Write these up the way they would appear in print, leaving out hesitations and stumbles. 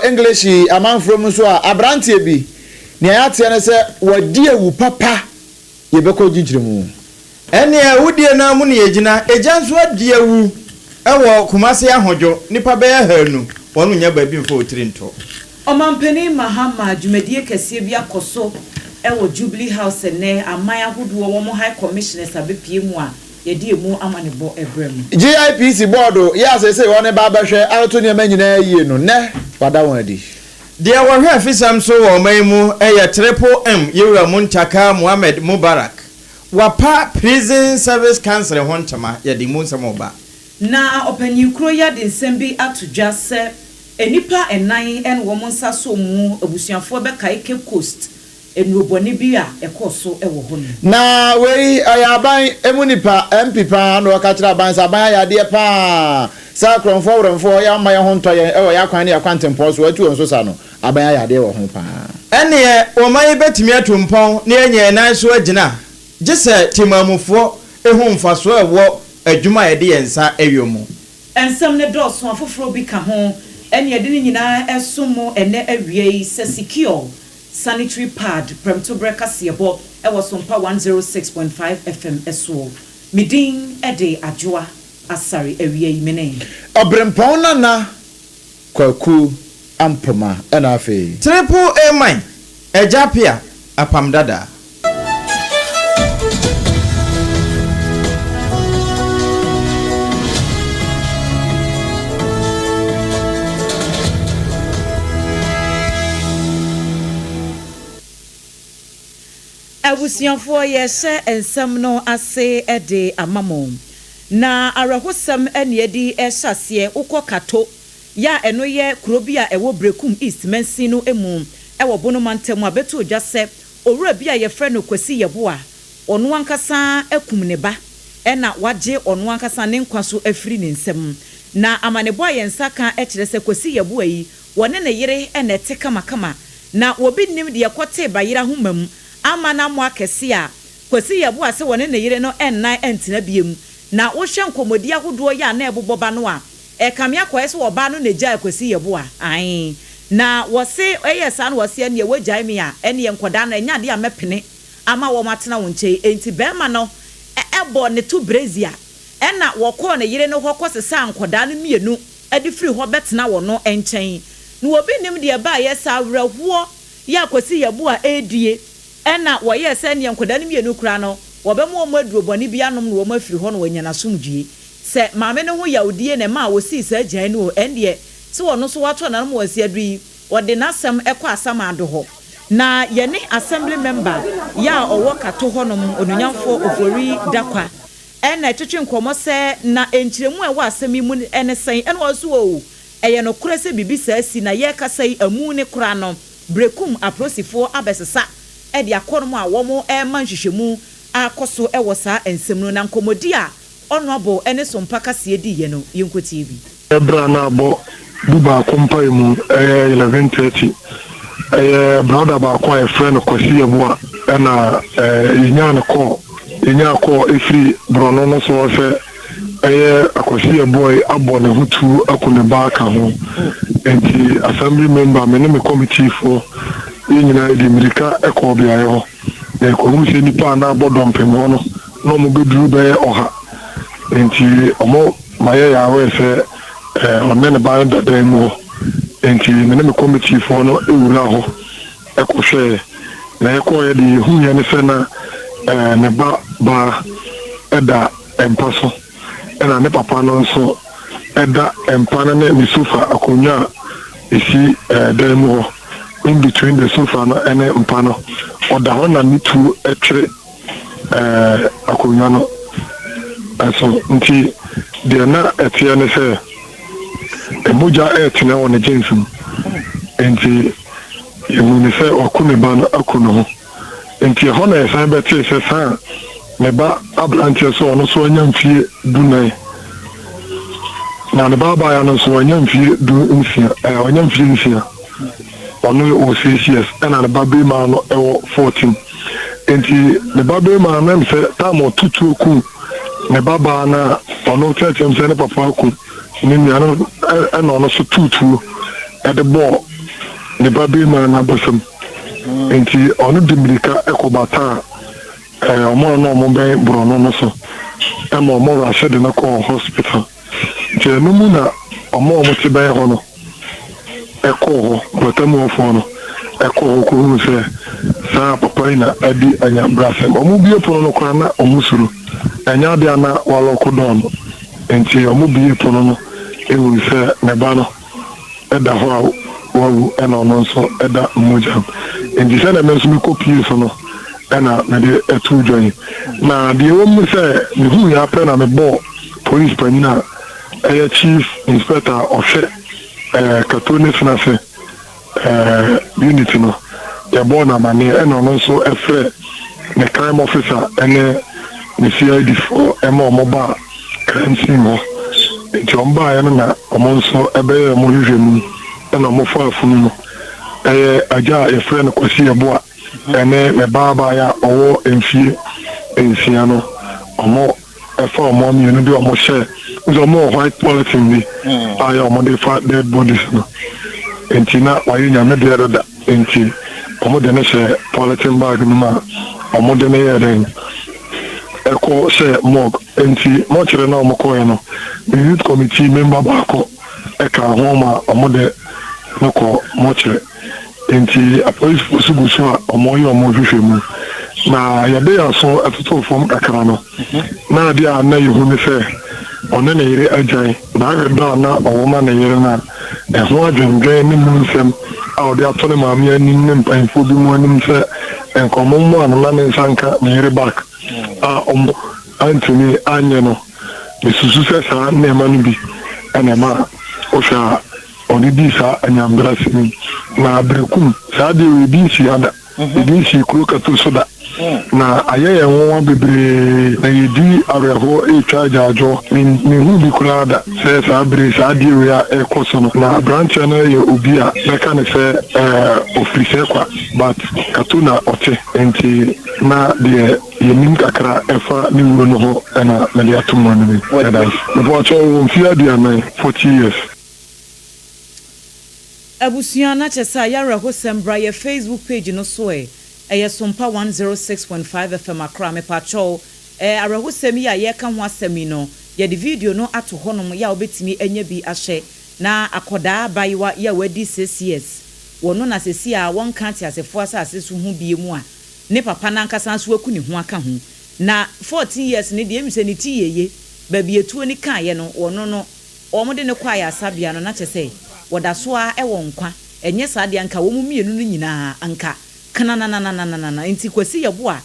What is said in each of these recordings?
English amanfoɔ mu nso a, aberanteɛ bi, nea yɛateɛ ne sɛ wadi awu papa, yɛbɛkɔ gye nkyerɛmu. Ɛnneɛ awudie no ara mu na yɛgyina, egya nso adi awu wɔ Kumasi Ahodwo, nnipa bɛyɛ haanu, wɔn nnya baabi mfa wɔn tiri nto. Ɔmanpanin Mahama dwumadie kɛseɛ bi akɔ so wɔ Jubilee House ɛnnɛ, aman ahodoɔ wɔn High Commissioners abɛpue mu a yɛde ɛmu amanebɔ brɛ mo. GIPC bɔɔdo yɛ a seesei wɔne ba abɛhwɛ atoto nneɛma nyinaa yie no, nnɛ wɔada wɔn adi. Deɛ wɔhwɛ afisɛm so wɔ ɔman yi mu yɛ Triple M Yewura Muntaka Mohammed Mubarak. Wapa Prison Service Council ho ntoma, yɛde mu nsɛm reba. Na ɔpanyin koro yi ade nsɛm bi ato dwa sɛ nnipa nnan ne wɔn nsa sɔɔ mu abusuafoɔ bɛkae Cape Coast nnurobɔne bi a ɛkɔɔ so wɔ hɔ no. Na wei ɔyɛ aban mu nipa, MP paa na ɔka kyerɛ aban sɛ aban ayɛ adeɛ paa sɛ akorɔmfoɔ werɛmfoɔ yɛ amma yɛn ho ntɔ yɛn wɔ yɛn akwan ne yɛn akwantempɔn so atu wɔn so sa no, aban ayɛ adeɛ wɔ ho paa. Ɛnneɛ ɔman yi bɛtumi atu mpɔn na yɛanya yɛn nan so agyina, gye sɛ temanmufoɔ hu mfasoɔ a ɛwɔ adwuma a yɛde yɛn nsa yɔ mu. Nsɛm no dɔɔso, afoforɔ bi ka ho, ɛne yɛde ne nyinaa som mo ɛnnɛ awia yi sɛ Secure Sanitary Pad prɛmtoberɛ kaseɛbɔ wɔ Sompa 106.5 FM soɔ. Me din de Adwoa Asare awia yi me ne. Ɔberempɔn Nana Kwaku Ampoma ɛna afei. Triple A man, Agya Appiah, Apam Dada. Abusuafoɔ yɛrehyɛ nsɛm no ase de ama mo. Na awerɛhosɛm na yɛde rehyɛ aseɛ, wokɔ Kato yɛ a ɛno yɛ kuro bi a ɛwɔ Berekum East mansin no mu wɔ Bono mantam a bɛtoo dwa sɛ Owura bi a yɛfrɛ no Kwasi Yeboah, ɔno ankasa akum ne ba na wagye ɔno ankasa ne nkwa so afiri ne nsam. Na amanebɔ a yɛn nsa ka kyerɛ sɛ Kwasi Yeboah yi, wɔne ne yere na ɛte kamakama, na obi nnim deɛ ɛkɔtee bayerɛ ahoma mu ama no amoa kɛse a Kwasi Yeboah sɛ wɔne ne yere no nnan ntena biom. Na wohwɛ nkɔmmɔdi ahodoɔ yi a na ɛbobɔ ba no a, Ɛkame akɔyɛ sɛ ɔbaa no na egyae Kwasi Yeboah. Ae. Na wɔse ɛyɛɛ saa na wɔse ɛneɛ woagyae me a, ɛneɛ nkɔdaa no ɛnyɛ adeɛ a mɛpene ama wɔn atena wo nkyɛn. Enti barima no bɔɔ ne to brezia ɛna wɔkɔɔ ne yere no hɔ kɔsesaa nkɔdaa no mmienu de firi hɔ bɛtena wɔn nkyɛn. Na obi nnim deɛ ɛbaeɛ, sɛ awerɛhoɔ yɛ a Kwasi Yeboah redie ɛna wɔyɛɛ sɛ ɛneɛ nkɔdaa no mmienu koraa no wɔbɛma wɔn aduro bɔne bi anom na wɔn afiri hɔ na wɔanya n'asomdwie. Sɛ maame no ho yawdie na ɛmaa wɔsii saa gyinae no o, ɛndeɛ sɛ ɔno nso wato ananom wɔ nsi aduru yi, ɔde n'asɛm kɔ asamando hɔ. Na yɛne Assembly member yɛ a ɔwɔ Kato hɔnom, Onuonyamfoɔ Ofori Dakwa, na ɛtwetwe nkɔmmɔ sɛ na nkyerɛmu a ɛwɔ asɛm yi mu ne sɛn? Ɛna ɔse oo, ɛyɛ nokorɛ sɛ biribi saa si, na yɛrekasa yi, amu no koraa no, Berekum aprosifoɔ abɛsesa de akɔ nom a wɔrema nhwehwɛmu akɔ so wɔ saa nsɛm no, na nkɔmmɔdi a Honourable ne Sompa kaseɛ diiɛ no, yɛnkɔtie bi. Ɛberɛ a na abɔ dubaako mpaemu, ɛyɛ 11:30, ɛyɛ brɔda baako a yɛfrɛ no Kwasi Yeboah ɛna yɛnyaa no call, yɛnyaa call ɛfiri borɔno no so hɔ sɛ ɛyɛ Akwasi Yeboah yi abɔ ne ho tuo aku ne ba aka ho. Nti assembly member, me ne me committee foɔ yɛn nyinaa yɛde mmirika kɔɔ beaeɛ hɔ na yɛkɔhuu sɛ nnipa a na abɔ dɔmpem hɔ no na wɔbɛduru bɛyɛ ɔha. Enti wɔma yɛyɛ aware sɛ ɔne ne ba no da dan mu hɔ. Enti me ne me kɔmitiifoɔ no wuraa hɔ kɔhwɛeɛ. Na yɛkɔeɛ deɛ yɛhuiɛ ne sɛ na ne ba baa da mpa so, ɛna ne papa no nso da mpa no ne ne sofa, akonnwa a ɛsi dan mu hɔ, in between the sofa no ne mpa no, ɔda hɔ na ne tuo twere akonnwa no so. Nti deɛ na ɛteɛ ne sɛ, mogya retene wɔ ne jeans mu. Nti yɛhuu no sɛ waku ne ba no aku ne ho. Nti ɛhɔ na yɛsan bɛtee sɛ saa ne ba aberanteɛ nso ɔno nso anya mfie dunan. Na ne ba abaayewa no nso wanya mfie dunsia, ɛɛ wanya mfie nsia. Ɔno wɔ six years ɛna ne ba barima no wɔ 14. Enti ne ba barima no ɛm sɛ time ɔto tuo ku ne ba baa no a ɔno kyerɛkyerɛ m sɛ ne papa aku ne nua no ɛna ɔno nso too tuo. de bɔɔ ne babarima no abasam. Enti ɔno de mmirika kɔbataa wɔn a na wɔbɛn borɔno no so ma wɔrahye de no kɔɔ hospital. Nti ɛno mu na wɔn a wɔte bɛn hɔ no kɔɔ hɔ, mpɔtam hɔfoɔ no kɔɔ hɔ kɔhuu sɛ saa papa yi na adi anyabrasɛm. Wɔbue pono no koraa na wɔsuro, ɛnyɛ adeɛ a na wɔalɔko dɔɔ no. Nti wɔbuee pono no huu sɛ ne ba no da hɔ a wawu ɛna ɔno nso da mogya mu. Enti sɛdeɛ me nso mekɔpuee so no na mede too dwa yi. Na deɛ ɛwɔ mu ne sɛ, mehuiɛ ara pɛ na mebɔɔ polisi panin a ɛyɛ Chief Inspector a ɔhwɛ Kato ne Senase unit no, yɛbɔɔ no amaneɛ ɛna ɔno nso frɛɛ ne crime officer ne ne CID foɔ ma wɔbaa crime scene hɔ. Nti wɔbaeɛ no na wɔn nso bɛyɛɛ wɔn nhwehwɛmu ɛna wɔfaa funu no. Ɛyɛ agya a yɛfrɛ no Kwasi Yeboah ɛne ne ba abaayewa a ɔwɔ mfie nsia no, wɔn ɛfa wɔn mmienu de wɔn hyɛ sɛ wɔn wɔ white polythene bi a yɛ wɔn de fa dead bodies no nti na wayɛ nyame deɛ dada nti wɔn de no hyɛ polythene bag no mu a wɔn de no yɛɛ dɛn ɛkɔ hyɛ morgue nti mɔkyerɛ na wɔn kɔɛ no the youth committee member baako ɛka ho ma wɔn de no kɔ mɔkyerɛ. Enti apolisifo nso gu so a wɔreyɛ wɔn nhwehwɛmu. Na yɛde yɛn aso totoo fam kakra no, na ade a na yehu ne sɛ ɔne ne yere agyae. N'awerɛdɔ a na ɔwɔ ma ne yere no a ɛho adwennwen ne mu nsɛm a ɔde ato ne maame anim ne mpanyimfo binom anim sɛ nka wɔmmoa no na ne nsa nka ne yere back a wɔantumi anyɛ no, misusu sɛ saa nneɛma no bi na ɛma wohwɛ a Ɔde dii saa anyambrasɛm yi, na berekum, saa adeɛ wei ebi nsii ha da, ebi nsii kuro Kato so da, na ayɛ yɛn nwonwa bebree, na yɛdi awerɛhoɔ retwa agyaadwoɔ. Me, menhuu bi koraa da sɛ saa bere yi saa adeɛ wei a ɛrekɔ so no, na aberanteɛ no yɛ obi a mɛka no sɛ ɛɛ ɔfiri Sɛkwa, but Kato na ɔte, nti na deɛ. Yɛnim kakra ɛfa ne wuo no ho na mede ato mo anim yi. Yɛda ase. Mepakyɛw ɔwɔ mfeɛ aduanan, 40 years. Abusua na kyɛ sɛ ayɛ awerɛhosɛm bra yɛ Facebook page no so ɛ ɛyɛ Sompa 106.5 FM Accra mepakyɛw ɛ awerɛhosɛm yi a yɛreka ho asɛm yi no yɛde video no ato hɔnom yɛ a wobɛtumi anya bi ahwɛ na akɔdaa abayewa yɛ a wadi six years wɔ no na sɛsi a wɔnka ateasefoɔ asase so ho bie mu a ne papa no ankasa nso aku ne ho aka ho. Na 14 years no deɛ emi sɛ ne ti yɛ ye, baabi atuo no kaeɛ no ɔno no wɔn de no kɔ ayaresabea no na kyerɛ sɛ wɔda so ara wɔ nkwa, ɛnyɛ saa deɛ anka wɔn mmienu no nyinaa anka knananananana. Nti Kwasi Yeboah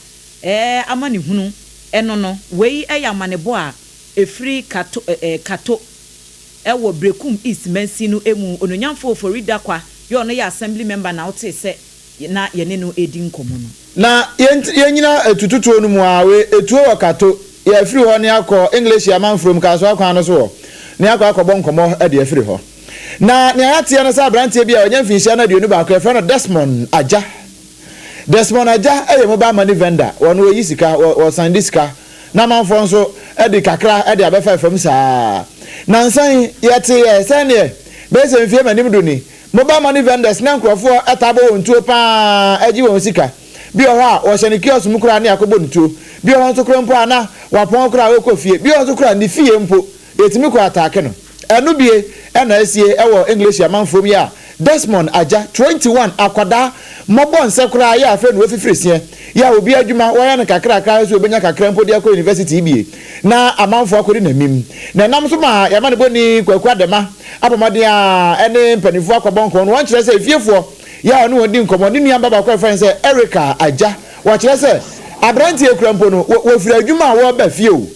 ɛɛ amanehunu ɛno no, wei yɛ amanebɔ a ɛfiri Kato ɛɛ Kato ɛwɔ Berekum East mansin no mu, Onuonyamfoɔ Ofori Dakwa yɛ ɔno yɛ Assembly member na wotee sɛ na yɛne no redi nkɔmmɔ no. Na yɛnnyina atututuo no mu ara, we etuo wɔ Kato, yɛafiri hɔ ne akɔ English amanfurom Kasoa kwan no so hɔ, ne akɔ akɔbɔ nkɔmmɔ de afiri hɔ. Na nea yɛateɛ ne sɛ aberanteɛ bi a wanya mfinhyia no 21, yɛfrɛ no Desmond Agya. Desmond Agya yɛ mobile money vendor, wɔn wɔyi sika, wɔsan di sika, na amanfoɔ nso de kakra de abɛfa fam saa. Nansa yi, yɛteeɛ sɛdeɛ bɛyɛ sɛ mfie m'anim do ni, Mobile money vendors na nkurɔfoɔ taa bɔ wɔn tuo pa ara gye wɔn sika. Bi wɔ hɔ a, wɔhyɛ no kiosk mu koraa ne akɔbɔ no tuo. Bi wɔ hɔ nso koraa mpo a na wapɔn koraa a ɔrekɔ fie. Bi wɔ hɔ nso koraa a ne fie mpo, yɛtumi kɔ ataake no. Ɛno bie na asie wɔ English amanfoɔ mu yi a Desmond Agya, 21, akwadaa, mmɔbɔ nsɛ koraa yɛ afei na wafifiri seɛ, yɛ a obi adwuma wɔyɛ no kakrakra sɛ ɔbɛnya kakra mpo de akɔ university bie na amanfoɔ akɔdi n'amim. Na ɛnam so ma yɛamanebɔni Kwaku Adema abɔ mmɔden ara ne mpanimfoɔ akɔbɔ nkɔmmɔ no, wɔnkyerɛ sɛ efiefoɔ yɛ a ɔne wɔn di nkɔmmɔ. Ne nuaba baako a wɔfrɛ no sɛ Erica Agya, wɔkyerɛ sɛ aberanteɛ kura mpo no, wɔfiri adwuma a wɔreba fie o,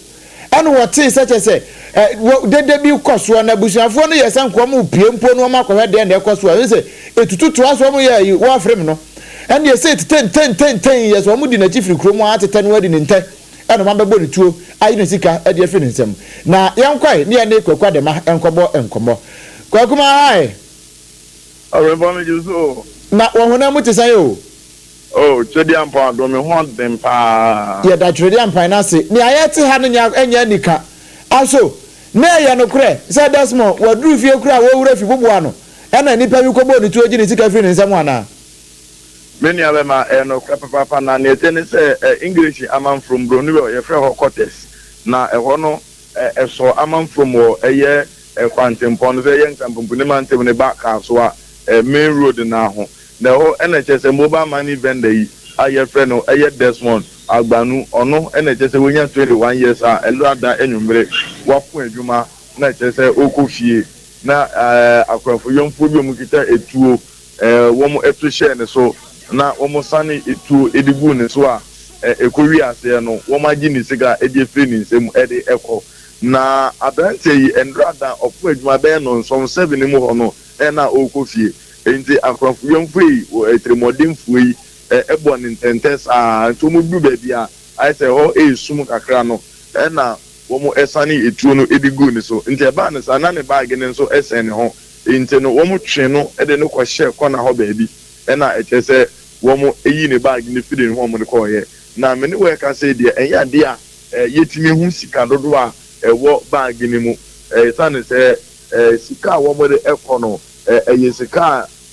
ɛna wɔtee sɛ kyerɛ sɛ ɛ, dede bi kɔ soɔ, na abusuafoɔ no yɛ sɛ nka wɔrepue mpo na wɔakɔhwɛ deɛ na ɛkɔ soɔ, ɛne sɛ ɛtutu toa so wɔn yɛ ayi, wɔafrem no, ɛne ɛsɛ tetentententen yɛ sɛ wɔdi n'akyi firi kurom ara tetɛ no adi ne ntɛ. Ɛna ɔma bɛbɔ ne tuo ayi ne sika de afiri ne nsam. Na yɛnkɔe ne yɛne Kwaku Adema nkɔbɔ nkɔmmɔ. Kwaku ma hi. Ɔwɛnfo me gye so o. Na wɔ honam mu te sɛn o? Oh Twedeampɔn adom me ho den paa. Yɛda Twedeampɔn no ase. Nea yɛte ha no nyɛ ɛnyɛ anika. Aso na ɛyɛ nokorɛ sɛ Desmond waduru fie koraa a wɔwura fi boboa no? Ɛna nipa bi kɔbɔɔ ne tuo gye ne sika firi ne nsam anaa? Me nua bɛma, ɛyɛ nokorɛ papaapa, na nea ɛteɛ ne sɛ ɛ English amanfrom broni wɔ yɛfrɛ hɔ quarters, na ɛhɔ no ɛ ɛsɔ amanfrom wɔ ɛyɛ ɛ kwantempɔn no so, ɛyɛ Nkrampompu mantam no ba Kasoa ɛ main road no ara ho, na ɛhɔ ɛna kyerɛ sɛ mobile money vendor yi a yɛfrɛ no ɛyɛ Desmond Agbanu, ɔno ɛna kyerɛ sɛ wanya 21 years a ɛnora da anwummere wapo adwuma na kyerɛ sɛ ɔrekɔ fie na ɛ akorɔmfo yɔnfoɔ bi a wɔkita etuo Wɔto hyɛɛ ne so na wɔsanee etuo de guu ne so a ɛkɔwiee aseɛ no, wɔagye ne sika de afiri ne nsam de kɔ. Na aberanteɛ yi, nnora da ɔko adwuma bɛyɛ nnɔnson, seven, mu hɔ no na ɔrekɔ fie. Enti akorɔmfoyɔmfoɔ yi, atirimuɔdenfoɔ yi bɔɔ no ntɛntɛ saa ara. Nti wɔduru baabi a ayɛ sɛ ɛhɔ yɛ sum kakra no, ɛnna wɔsanee etuo no de guu ne so. Nti ɛbaa no saa, na ne baage no nso sɛn ne ho. Enti no, wɔtwee no de no kɔhyɛɛ kɔna hɔ baabi, ɛnna ɛkyerɛ sɛ wɔyii ne baage no firii ne ho a wɔde kɔeɛ. Na me ne wo rekasa yi deɛ, ɛnyɛ adeɛ a yɛtumi hu sika dodoɔ a ɛwɔ baage no mu, ɛsiane sɛ sika a wɔde kɔ no, ɛyɛ sika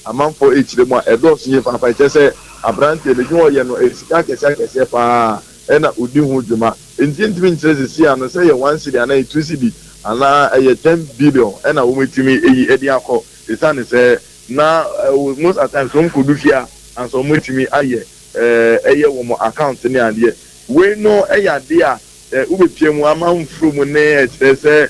a amanfoɔ rekyerɛ mu a ɛdɔɔso yie paapa. Ɛkyerɛ sɛ aberanteɛ no, adwuma a ɔyɛ no, ɛyɛ sika akɛseɛ akɛseɛ pa ara na ɔdi ho dwuma. Enti yɛntumi nkyerɛ seesei ano sɛ ɛyɛ one cedi anaa ɛyɛ two cedi anaa ɛyɛ ten billion na wɔatumi ayi de akɔ esiane sɛ na most at times wɔn kɔdu fie a ansa wɔatumi ayɛ ɛyɛ wɔn account ne adeɛ. Wei no yɛ adeɛ a wobɛpia mu ama mforo mu ne ɛkyerɛ sɛ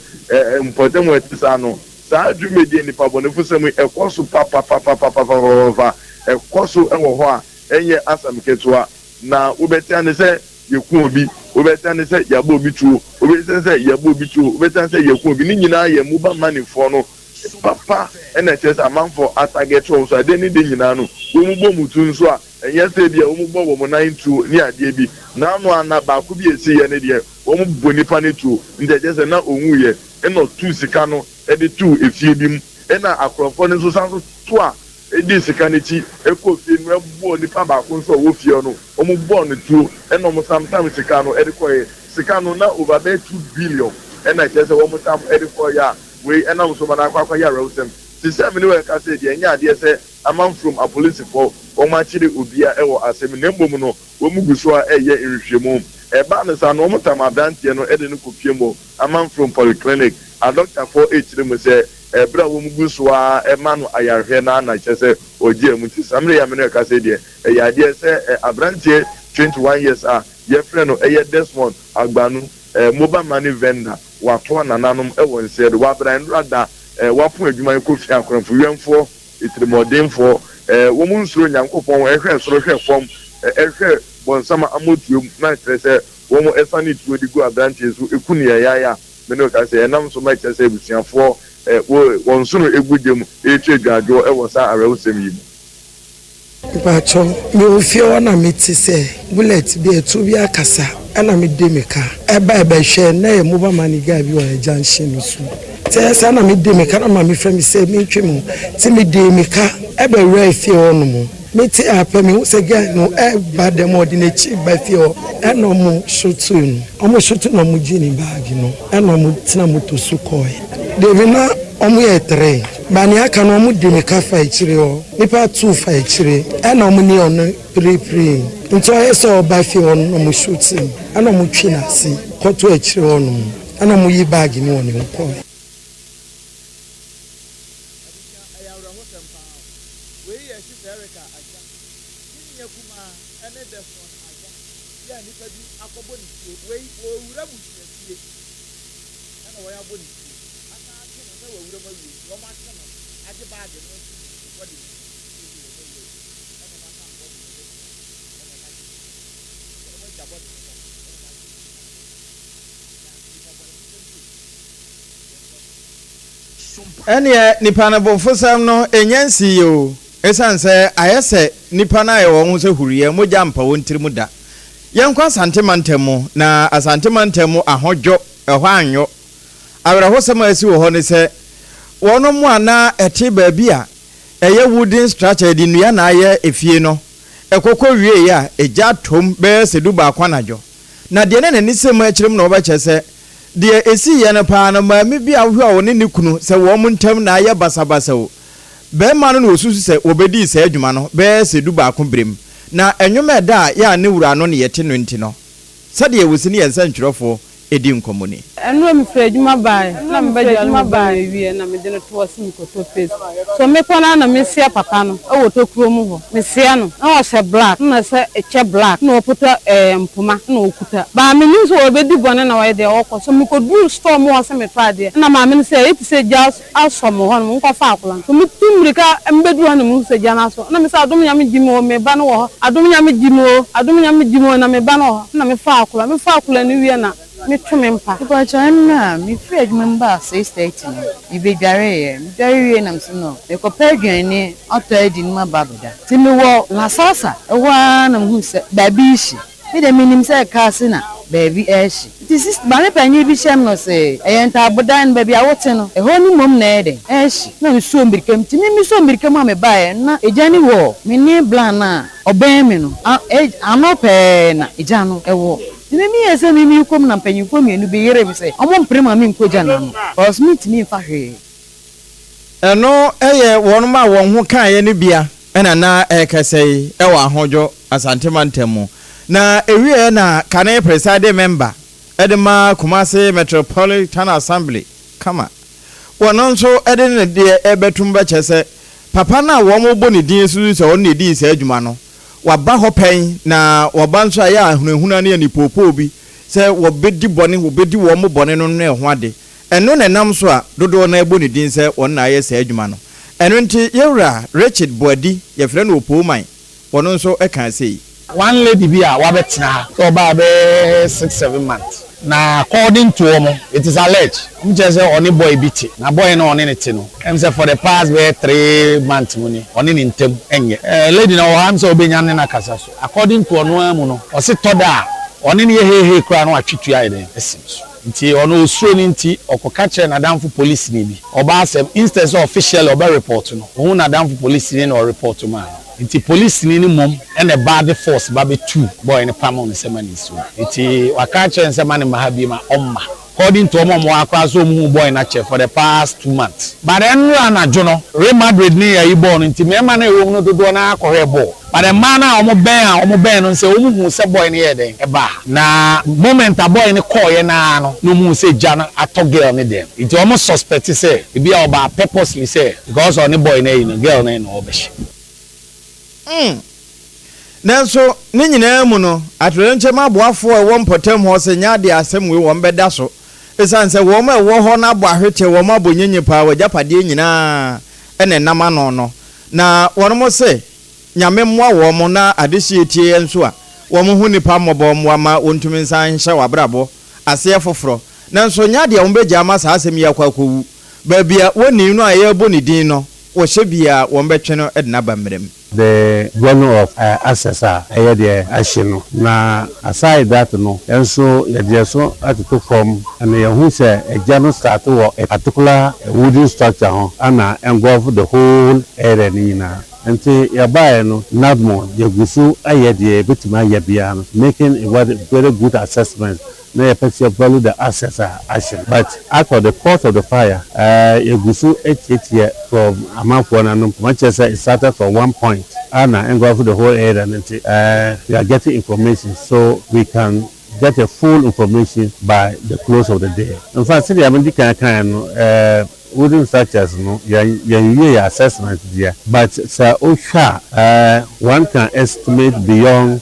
mpɔtam a ɛte saa no saa dwumadie nnipabɔnefosɛm yi ɛkɔ so papapapapapapapa, ɛkɔ so wɔ hɔ a ɛnyɛ asɛm ketewa. Na wobɛte ane sɛ yɛku obi, wobɛte ane sɛ yɛabɔ obi tuo, wobɛte ane sɛ yɛabɔ obi tuo, wobɛte ane sɛ yɛku obi. Ne nyinaa yɛ mobile money foɔ no papa na ɛkyerɛ sɛ amanfoɔ atagɛte wɔn so adeɛ ne deɛ nyinaa no wɔn bɔ wɔn tu nso a ɛnyɛ sɛ ebia wɔn bɔ wɔn nan tuo ne adeɛ bi. Naano ana baako bi a ɛsiiɛ ne deɛ wɔn bɔ nipa no tuo nti ɛkyerɛ sɛ na ɔnwuiɛ ɛna ɔtuu sika no de too efie bi mu ɛna akorɔmfoɔ no nso san so toa dii sika no akyi kɔɔ fie no bɔɔ nipa baako nso a ɔwɔ fie hɔ no, wɔbɔɔ no tuo ɛna wɔsan tam sika no de kɔeɛ. Sika no na over bɛyɛ 2 billion ɛna kyerɛ sɛ wɔn tam de kɔeɛ a wei ɛnam so ma no akɔ akɔyɛ awerɛhosɛm. Te sɛ me ne wo ɛkasa yi deɛ ɛnyɛ adeɛ sɛ amanfurom apolisifoɔ wɔn akyere obia ɛwɔ asɛm na mmom no wɔn gu so a ɛreyɛ nhwehwɛmu. Ɛbaa no saa no wɔn tam abranteɛ no de no kɔ pie mu amanfurom polyclinic. Adɔktafoɔ ɛrekyerɛ mu sɛ Ɛberɛ a wɔn gu so ara rema no ayarehwɛ no ara na kyerɛ sɛ ɔgyaa mu. Nti saa mmerɛ yi a me ne wo rekasa yi deɛ, ɛyɛ adeɛ sɛ aberanteɛ 21 years a yɛfrɛ no ɛyɛ Desmond Agbanu, mobile money vendor, watoa nananom wɔ nsɛɛ do, wabra nnora da, wapo adwuma yi kɔ fie, akorɔmfo wɛmfoɔ, atirimɔdenfoɔ, wɔn nsuro Nyankopɔn, hwɛ soro hwɛ fam, hwɛ bɔnsam amotuam na kyerɛ sɛ wɔn sane tuo de gu aberanteɛ so ku no yayaaya. Me ne wo ka sɛ, ɛnam so ma ɛkyerɛ sɛ abusuafoɔ wɔ wɔn nsono gu gya mu retwa adwadwoɔ wɔ saa awerɛhosɛm yi mu. Mpakyɛw, me wɔ fie hɔ na me te sɛ bullet bi ɛtuo bi akasa ɛna me de me ka ɛbae bɛ hwɛ na ɛyɛ mobile money guy bi wɔ yɛ junction no so nti ɛyɛ saa na me de me ka na maame frɛ me sɛ me ntwe me ho nti me de me ka ɛbɛ wura fie hɔ nom. Me te a pɛ mehu sɛ girl no ɛɛba dɛm ɔde n'akyi ba fie hɔ ɛna ɔmo shotoo no ɔmo shotoo na ɔmo gyee ne bag no ɛna ɔmo tena moto so kɔɔɛ David na ɔmo yɛ tree but nea aka no ɔmo di mika fa akyire hɔ nipa two fa akyire ɛna ɔmo ne ɔno pirepiree nti ɔyɛ sɛ ɔba fie hɔ no na ɔmo shotoo no ɛna ɔmo twi n'ase kɔto akyire hɔ nom ɛna ɔmo yi bag no wɔ ne ho kɔɔɛ. Abusua, ɛyɛ awerɛhosɛm paa o. Wei yɛ Sista Erica Agya, ne nua kumaa ne Desmond Agya bi a nnipa bi akɔbɔ ne tuo. Wei, wɔrewura abusuafie na wɔabɔ ne tuo asan akye no sɛ wawura mu awie nti wɔakye no agye baage no afi ne bɔde no mu seesei wɔn awura yi na wɔasan bɔde no de no na wɔagye ne sika no. Wɔagya bɔde no hɔ na wɔagye ne sika no. Na nnipa bɔnefosɛm sei, yɛnkɔ so. Ɛnneɛ nnipa no bofosɛm no nnya nsiiɛ o, ɛsiane sɛ ayɛ sɛ nnipa no ayɛ wɔn ho sɛ huruiɛ, mogya mpa wɔn tirim da. Yɛnkɔ Asante mantam mu, na Asante mantam mu ahodwo, ɛhɔ annwo. Awerɛhosɛm a asi wɔ hɔ ne sɛ, wɔnom a na ɛte baabi a ɛyɛ wooden structure, yɛde nnua na ayɛ efie no, ɛkɔkɔ wieeɛ a, egya toom bɛyɛ sɛ dubaako anadwo. Na deɛ na n'ani sɛ mu akyerɛ mu na wɔbɛkyerɛ sɛ Deɛ ɛsiiɛ no paa no, maame bi a wohwɛ a ɔne ne kunu, sɛ wɔn ntam na ayɛ basabasa o. Barima no na wɔsusu sɛ wɔbɛdii saa adwuma no bɛyɛ sɛ dubaako berɛm, na nnwom a ɛda a yɛ a ne wura no ne yɛte no nti no, sɛdeɛ wɔsi ne yɛn nsɛntwerɛfoɔ di nkɔmmɔ ni. Ɛnora mefiri adwuma baeɛ na mebɛdware me ba no awieɛ na mede no too hɔ sɛ mekɔtɔ paste so mekɔ no ara na mesia papa no wɔ tokuro mu hɔ mesia no na ɔhyɛ black na ɔhyɛ kyɛ black na ɔpota ɛɛ mpoma na ɔkuta baa menim sɛ ɔbɛdi bɔne na ɔyɛ deɛ ɔkɔ so mekɔduru store mu hɔ sɛ metɔ adeɛ na maame no sɛ ɛyɛ te sɛ gya asɔ mo hɔ no monkɔfa akwadaa no. So metu mmirika mebɛduru hɔ na mehu sɛ gya no asɔ. Na mese, Adom Nyame gye me o, me ba no wɔ hɔ. Adom Nyame gye me o, Adom Nyame gye me o, na me ba no wɔ hɔ. Na mefaa akwadaa, mefaa akwadaa no wie na meto me mpa. Mepakyɛw, ɛnnɛ a mefiri adwuma mu baa 6:30 no, mebɛdwareeɛ. Medware wiei na mese no, merekɔpɛ aduane atɔ adi na maba abɛda. Nti mewɔ La Salsa hɔ ara na mehuu sɛ baabi rehye. Me deɛ menim sɛ car se na baabi ɛrehye nti sis maame panyin bi hyɛm no se ɛyɛ ntaabodan no baabi a wote no ɛhɔ no mmom na ɛyɛ dɛn ɛrehye na me suo mmirika mu nti me me suo mmirika mu a me baeɛ no na egya no wɔ me ne bla no a ɔbɛn me no a ano pɛɛ na egya no ɛwɔ nti me meyɛɛ sɛ me merekɔ mu na mpanyinfoɔ mmienu bi yeree me sɛ ɔmo mpere ma me nkɔ gya no ano cause mentumi mfa hwee. Ɛno yɛ wɔnom a wɔn ho kaeɛ no bia na na ɛrekasa yi wɔ Ahodwo, Asante mantam mu. Na ɛwieɛ na kane presiding member de ma Kumasi Metropolitan Assembly, Kama, wɔno nso de ne deɛ rebɛtom bɛkyɛ sɛ papa no a wɔrebɔ ne din susu sɛ ɔno na ɛdii saa adwuma no, waba hɔ pɛn na wɔba nso a ɛyɛ ahunahuna ne anipoopoo bi sɛ wɔbɛdi bɔne, wɔbɛdi wɔn bɔne no ne ɛho ade. Ɛno na ɛnam so a dodoɔ no ara bɔ ne din sɛ wɔn na ayɛ saa adwuma no. Ɛno nti yɛn wura Richard Boadi, yɛfrɛ no Opooman, ɔno nso kaa sei. One lady bi a wabɛtena ha sɛ ɔbaa bɛyɛ six seven months na according to wɔn it is alleged wɔn kyerɛ sɛ ɔne boy bi te na boy no a ɔne no te no ɛm sɛ for the past bɛyɛ 3 months mu ni ɔne ne ntem nyɛ ɛɛ lady no ɔwɔ ha ɛm sɛ ɔbɛnya ne no akasa so according to ɔno ara mu no ɔse tɔ da a ɔne no yɛ heihei koraa na watwe tua ayɛ dɛn asi no so. Nti ɔno osuro no nti ɔkɔka kyerɛɛ n'adamfo polisini bi. Ɔbaa asɛm, instead sɛ officially ɔbɛ report no, ohuu n'adamfo polisini na ɔreport maa no. Nti polisini no mmom na ɛbaa de force ba bɛtuu boy no pamoo no sɛ ma no nsi hɔ. Nti waka akyerɛ no sɛ ma no mma ha biom a ɔmma. According to wɔn a wɔwɔ ha koraa sɛ wɔn huu boy no akyɛ for the past 2 months. But ɛnnora anadwo no, Real Madrid ne ayi bɔɔl no nti mmarima no a ɛwɔ mu no dodoɔ no ara kɔhwɛɛ bɔɔl. But mmaa no a wɔn bɛn a wɔn bɛn no nsɛ wɔn huu sɛ boy no yɛɛ dɛn ɛbaa ha. Na moment a boy no kɔɔeɛ no ara no na wɔn huu sɛ gya no atɔ girl no dɛm. Nti wɔn suspect sɛ ebi a ɔbaa purposely sɛ because ɔne boy no ayi no girl no na ɔrebɛhyɛ. Nanso ne nyinaa mu no, atoyerɛnkyɛm aboafoɔ a ɛwɔ mpɔtam hɔ sɛ nyɛ adeɛ a asɛm wei wɔn bɛda so esiane sɛ wɔn a ɛwɔ hɔ no abɔ ahwete, wɔn abɔ nyenye paa, wɔn agyapadeɛ nyinaa na ɛnam ano no. Na wɔn se Nyame mmoa wɔn na adehyeɛ tie yɛn nso a, wɔn ho nnipa mmɔbɔ mmoa ma wɔntumi nsan nhyɛ wɔn abrabɔ aseɛ foforɔ. Nanso nyɛ adeɛ a wɔbɛgya ama saa asɛm yi akɔ akɔwu. Baabi a wɔnii no a yɛrebɔ ne din no, wɔhyɛ biara wɔbɛtwe no de no aba mmara mu. The value of assets a ɛyɛ deɛ ahye no. Na aside that no, yɛn nso yɛde yɛn so atoto fam na yɛhu sɛ egya no start wɔ a particular wooden structure ho ana engulf the whole area no nyinaa. Nti yɛbaeɛ no, NADMO yɛgu so ayɛ deɛ yɛbɛtumi ayɛ biara no, making a very good assessment na yɛpɛ sɛ yɛ value the assets a ahye no. But as for the cause of the fire, yɛgu so tietie from amanfoɔ no anom. Wɔn kyerɛ sɛ it started from one point a na engulf the whole area no nti we are getting information so we can get a full information by the close of the day. In fact, sɛdeɛ medi kan kaeɛ no, wooden structures no yɛn yɛnwie yɛ assessment deɛ, but sɛ wohwɛ a, one can estimate beyond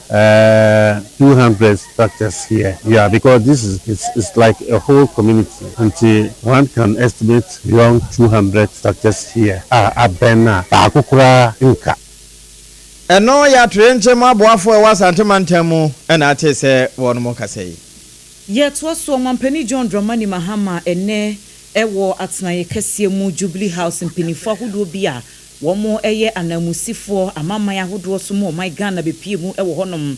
200 structures here, yeah, because this is it's like a whole community, nti one can estimate beyond 200 structures here a abɛn a baako koraa nka. Ɛno yɛ atoyerɛnkyɛm aboafoɔ a ɛwɔ Asante mantam mu na ate sɛ wɔnom kasa yi. Yɛtoa so, Ɔmampanin John Dramani Mahama ɛnnɛ wɔ atenaeɛ kɛseɛ mu Jubilee House mpaninfoɔ ahodoɔ bi a wɔn yɛ ananmusifoɔ amanaman ahodoɔ so mu ɔman Ghana bɛpue mu wɔ hɔnom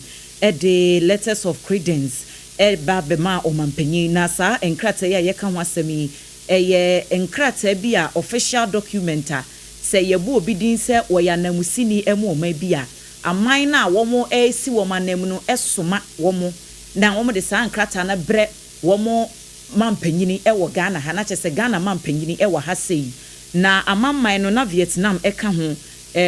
de letters of credence ba bɛmaa ɔmanpanyin. Na saa nkrataa yi a yɛka ho asɛm yi ɛyɛ nkrataa bi a official document a sɛ yɛbɔ obi din sɛ wɔyɛ ananmusini mu ɔman bi a, aman no a wɔn resi wɔn ananmu no soma wɔn na wɔn de saa nkrataa no brɛ wɔn mampanyini wɔ Ghana ha. Na kyerɛ sɛ Ghana mampanyini wɔ ha sei. Na amanaman no, na Vietnam ka ho,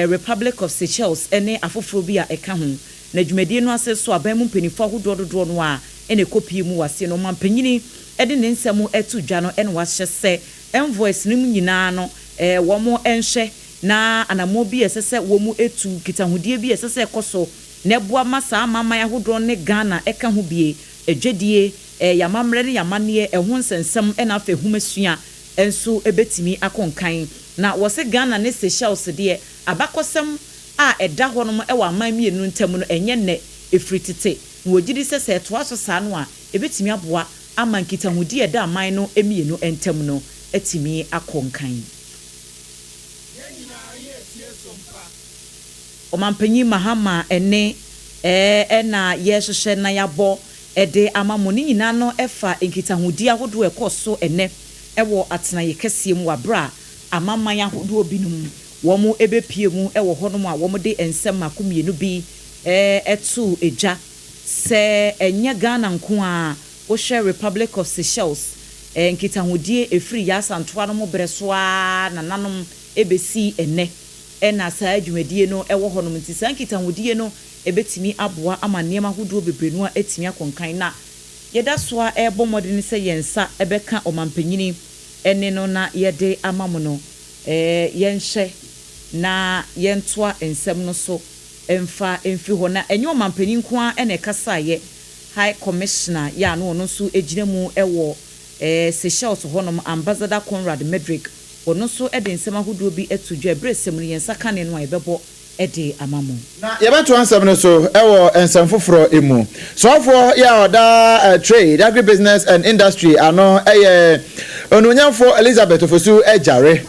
Republic of Seychelles ne afoforɔ bi a ɛka ho. Na dwumadie no ase nso, aban mu mpanimfoɔ ahodoɔ dodoɔ no ara na ɛkɔpuee mu wɔ aseɛ no. Ɔmampanyini de ne nsɛm to dwa no na wahyɛ sɛ envoys no nyinaa no wɔn nhwɛ na anammɔn bi a ɛsɛ sɛ wɔn tu, nkitahodie bi a ɛsɛ sɛ ɛkɔ so na ɛboa ma saa amanaman ahodoɔ no ne Ghana ka ho bie, adwadie, yɛn amammerɛ ne yɛn amanneɛ, ɛho nsɛnsɛm na afei nhomasua nso bɛtumi akɔ nkan. Na wɔse Ghana ne Seychelles deɛ, abakɔsɛm a ɛda hɔnom wɔ aman mmienu no ntam no, ɛnyɛ nnɛ, ɛfiri tete. Na wɔgye di sɛ sɛ ɛtoa so saa no a, ɛbɛtumi aboa ama nkitahodi a ɛda aman no mmienu ntam no atumi akɔ nkan. Ɔmanpanyin Mahama ne ɛɛ na yɛrehyehyɛ na yɛabɔ de ama mo. Ne nyinaa no fa nkitahodi ahodoɔ a ɛkɔɔ so ɛnnɛ wɔ atenaeɛ kɛseɛ mu wɔ aberɛ a amanaman ahodoɔ binom wɔn bɛpue mu wɔ hɔnom a wɔde nsɛm mmaako mmienu bi too dwa sɛ ɛnyɛ Ghana nko ara, wohwɛ Republic of Seychelles nkitahodie ɛfiri Yaa Asantewaa nom berɛ so ara nananom bɛsi ɛnnɛ na saa dwumadie no wɔ hɔnom nti saa nkitahodie no bɛtumi aboa ama nneɛma ahodoɔ bebree no atumi akɔ nkan na yɛda so ara rebɔ mmɔden sɛ yɛn nsa bɛka ɔmampanyini nne no na yɛde ama mo no, yɛnhwɛ na yɛntoa nsɛm no so mfa mfiri hɔ. Na ɛnyɛ ɔmampanin nko ara na ɛkasaeɛ, High Commissioner yɛ a na ɔno nso gyina mu wɔ Seychelles hɔnom, Ambassador Conrad Medrick, ɔno nso de nsɛm ahodoɔ bi to dwa. Ɛberɛ sɛ mu no, yɛn nsa ka ne no a, yɛbɛbɔ de ama mo. Na yɛbɛtoa nsɛm no so wɔ nsɛm foforɔ mu. Soafoɔ yi a ɔda Trade, Agribusiness and Industry ano yɛ Onuonyamfoɔ Elizabeth Ofosu Agyare.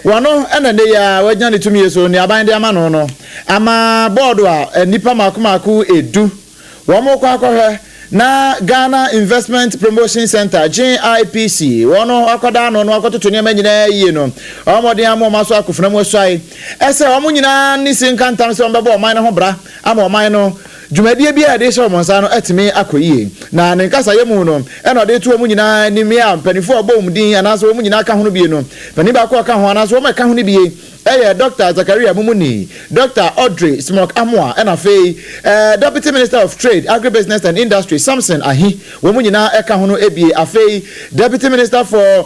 Wɔno na nnɛ yi ara wagyina ne tumie so nea aban de ama no no ama bɔɔdo a nnipa mmaako mmaako du Wɔkɔ akɔhwɛ na Ghana Investment Promotion Centre, GIPC, wɔn akɔda ano na wɔakɔtoto nneɛma nyinaa yie no, wɔn mmɔden ama wɔn aso akofena mu asuae sɛ wɔn nyinaa ne si nka ntam sɛ wɔbɛbɔ ɔman no ho bra ama ɔman no dwumadie biara a yɛde rehyɛ wɔn nsa no atumi akɔ yie. Na ne nkasayɛ mu no, ɛna ɔde reto wɔn nyinaa anim a mpanimfoɔ a wɔbɔ wɔn din anaasɛ wɔn nyinaa ka ho no bie no, panin baako a ɔka ho anaasɛ wɔn a ɛka ho no bie Ɛyɛ Dɔkta Zakaria Mumuni, Dɔkta Audrey Smock Amoah ɛna afei Deputy Minister of Trade, Agribusiness and Industry Samson Ahi, wɔn nyinaa ɛka ho no ebie. Afei Deputy Minister for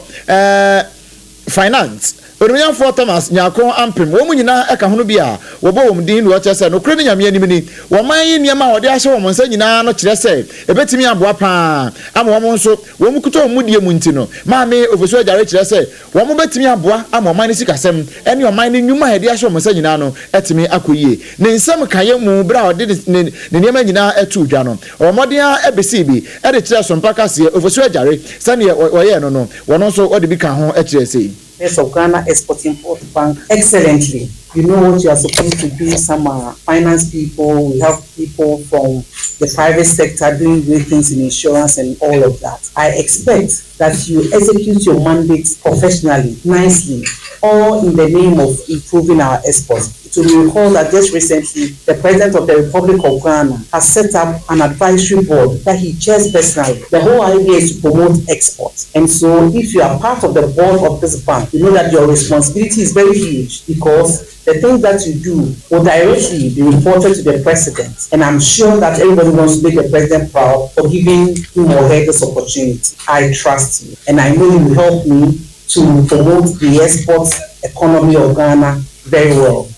Finance, Onuonyamfoɔ Thomas Nyarko Ampem, wɔn nyinaa ɛka ho no bi a wɔbɔ wɔn din na wɔkyerɛ sɛ nokorɛ ne Nyame anim ni, wɔn man yi nneɛma a wɔde ahyɛ wɔn nsa nyinaa no kyerɛ sɛ ɛbɛtumi aboa pa ara ama wɔn nso wɔn kuta wɔn mudie mu nti no Maame Ofosu-Adjare kyerɛ sɛ Wɔbɛtumi aboa ama ɔman no sikasɛm ne ɔman no nnwuma a yɛde ahyɛ wɔn nsa nyinaa no atumi akɔ yie. Ne nsɛm kaeɛ mu berɛ a ɔde ne ne nneɛma nyinaa too dwa no, ɔwɔ mmɔden ara bɛsii bi de kyerɛɛ Sompa Kaseɛ, Ofosu Agyare, sɛdeɛ wɔyɛɛ no no, wɔno nso ɔde bi kaa ho kyerɛɛ sei. of Ghana Export-Import Bank excellently. You know what you are supposed to do. Some are finance people. We have people from the private sector doing great things in insurance and all of that. I expect that you execute your mandate professionally, nicely, all in the name of improving our exports. It will be recalled that just recently, the President of the Republic of Ghana has set up an advisory board that he chairs personally. The whole idea is to promote exports. And so if you are part of the board of this bank, you know that your responsibility is very huge because the things that you do will directly be reported to the president. And I'm sure that everybody wants to make the president proud for giving him or her this opportunity. I trust you. And I know you will help me to promote the export economy of Ghana very well.